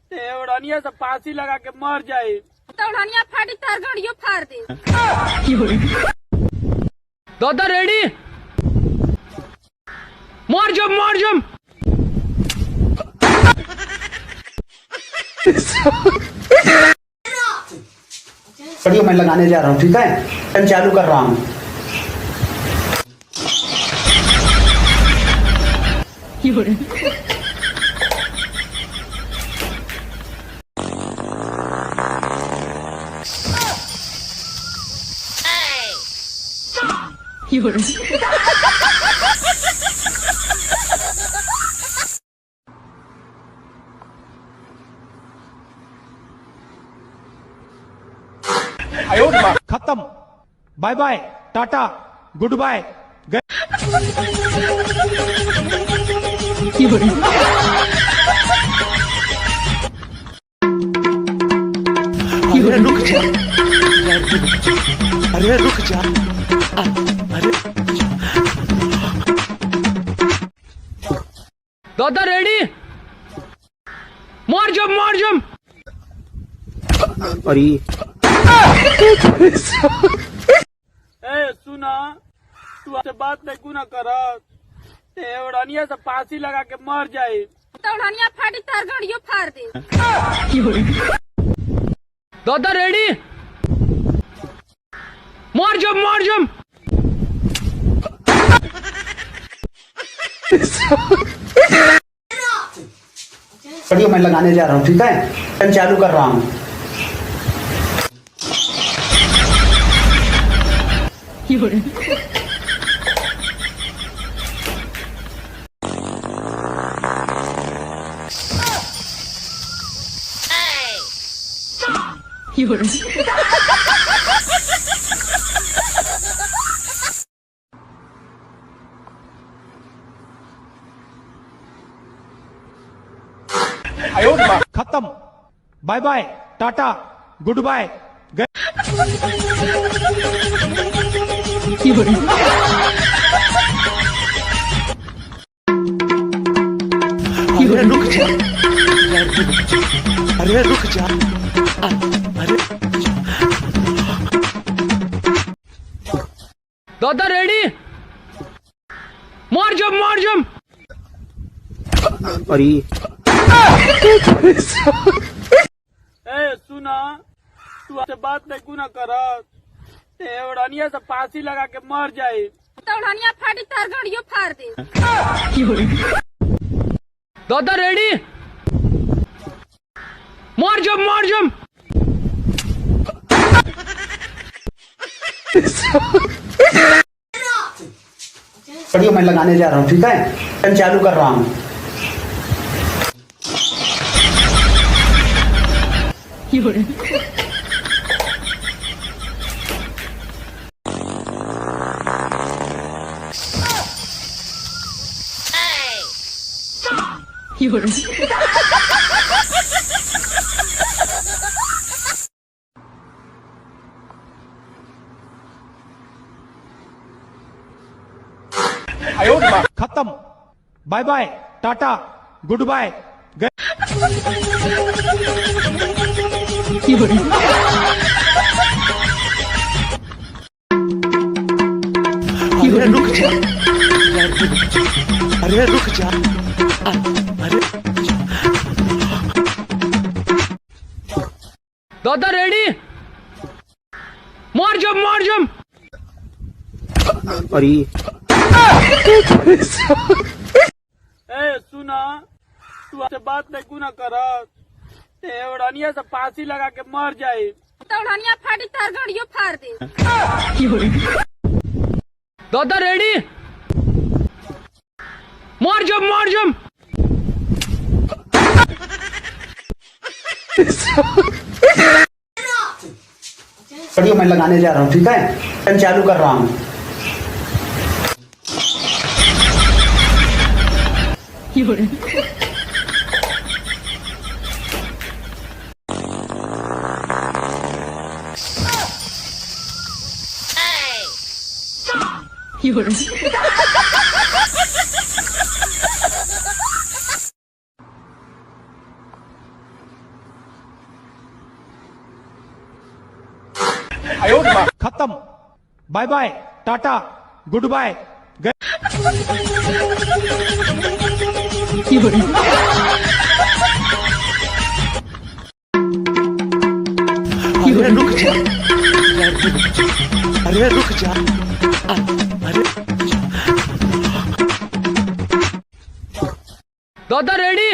ते ओढ़निया से फांसी लगा के मर जाई। तो ओढ़निया फाटी, तार गड़ियो फाड़ दे। दादा रेडी, मार जंप, मार जंप। वीडियो मैं लगाने जा रहा हूँ, ठीक है, मैं चालू कर रहा हूँ। खत्म। Bye bye, Tata, goodbye, गए। अरे रुक जा, अरे रुक जा, अरे। दादा रेडी, मार जंप, मार जंप। अरे। ए सुना, तू हमसे बात नहीं गुना करत, ते ओढ़निया से फांसी लगा के मर जाई। तो ओढ़निया फाटी, तार गड़ियो फाड़ दे। दादा रेडी, मार जंप, मार जंप। वीडियो मैं लगाने जा रहा हूँ, ठीक है, मैं चालू कर रहा हूँ। खत्म। Bye bye, Tata, goodbye, गए। अरे रुक जा, अरे रुक जा, अरे। दादा रेडी, मार जंप, मार जंप। अरे। ए सुना, तू हमसे बात नहीं गुना करत, ते ओढ़निया से फांसी लगा के मर जाई। तो ओढ़निया फाटी, तार गड़ियो फाड़ दे। दादा रेडी, मार जंप, मार जंप। वीडियो मैं लगाने जा रहा हूँ, ठीक है, मैं चालू कर रहा हूँ। खत्म। Bye bye, Tata, goodbye, गए। अरे रुक जा, अरे रुक जा, अरे। दादा रेडी, मार जंप, मार जंप। अरे। ए सुना, तू हमसे बात नहीं गुना करत, ते ओढ़निया से फांसी लगा के मर जाई। तो ओढ़निया फाटी, तार गड़ियो फाड़ दे। दादा रेडी, मार जंप, मार जंप। वीडियो मैं लगाने जा रहा हूँ, ठीक है, मैं चालू कर रहा हूँ। खत्म। Bye bye, Tata, goodbye. अरे रुक जा, अरे रुक जा, अरे। दादा रेडी,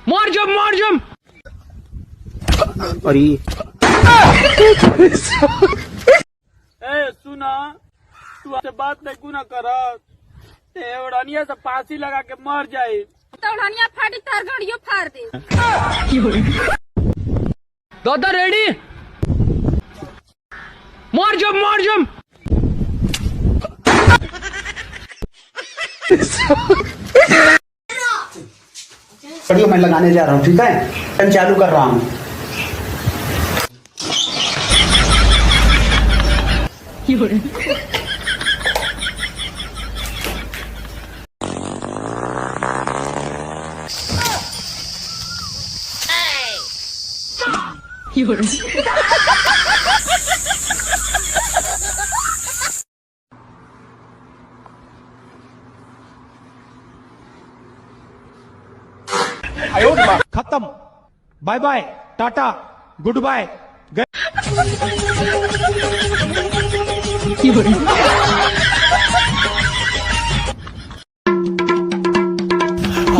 मार जंप, मार जंप। अरे। ए सुना, तू हमसे बात नहीं कुना करत, ते ओढ़निया से फांसी लगा के मर जाई। तो ओढ़निया फाटी, तार गड़ियो फाड़ दे। दादा रेडी, मार जंप, मार जंप। वीडियो मैं लगाने जा रहा हूँ, ठीक है, मैं चालू कर रहा हूँ। खत्म। Bye bye, Tata, goodbye.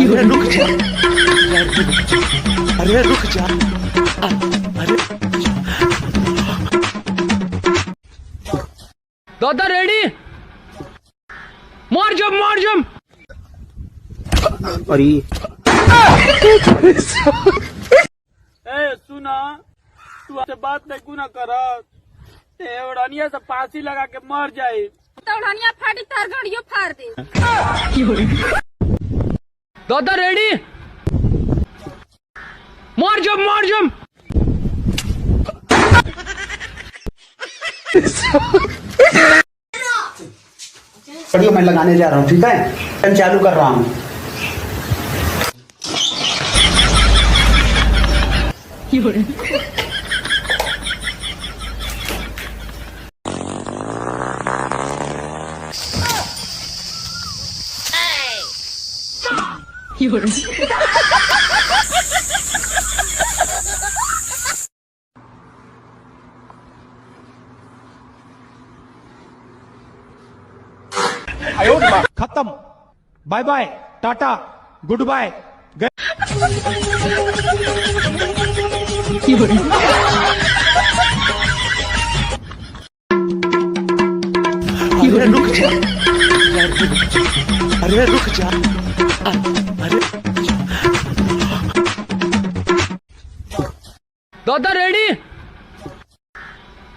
अरे रुक जा, अरे रुक जा, अरे। दादा रेडी, मार जंप, मार जंप। अरे। ए सुना, तू हमसे बात नहीं कुना करत, ते ओढ़निया से फांसी लगा के मर जाई। तो ओढ़निया फाटी, तार गड़ियो फाड़ दे। दादा रेडी, मार जंप, मार जंप। वीडियो मैं लगाने जा रहा हूँ, ठीक है, मैं चालू कर रहा हूँ। खत्म। Bye bye, Tata, goodbye. अरे रुक जा, अरे रुक जा, अरे। दादा रेडी,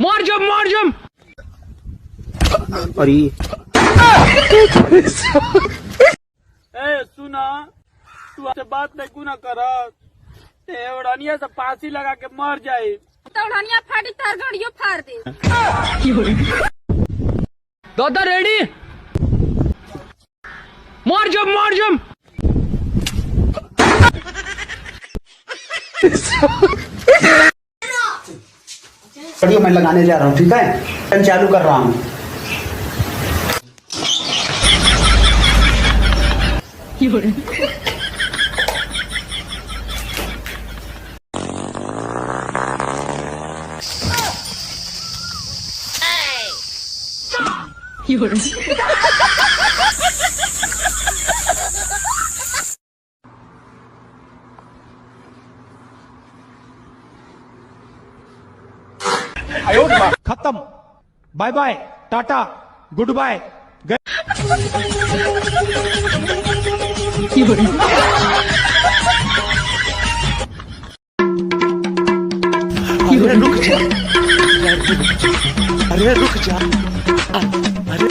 मार जंप, मार जंप। अरे। ए सुना, तू हमसे बात नहीं कुना करत, ते ओढ़निया से फांसी लगा के मर जाई। तो ओढ़निया फाटी, तार गड़ियो फाड़ दे। दादा रेडी, मार जंप, मार जंप। वीडियो मैं लगाने जा रहा हूँ, ठीक है, मैं चालू कर रहा हूँ। खत्म। Bye bye, Tata, goodbye. अरे रुक जा, अरे रुक जा, अरे रुक जा। अ-, अरे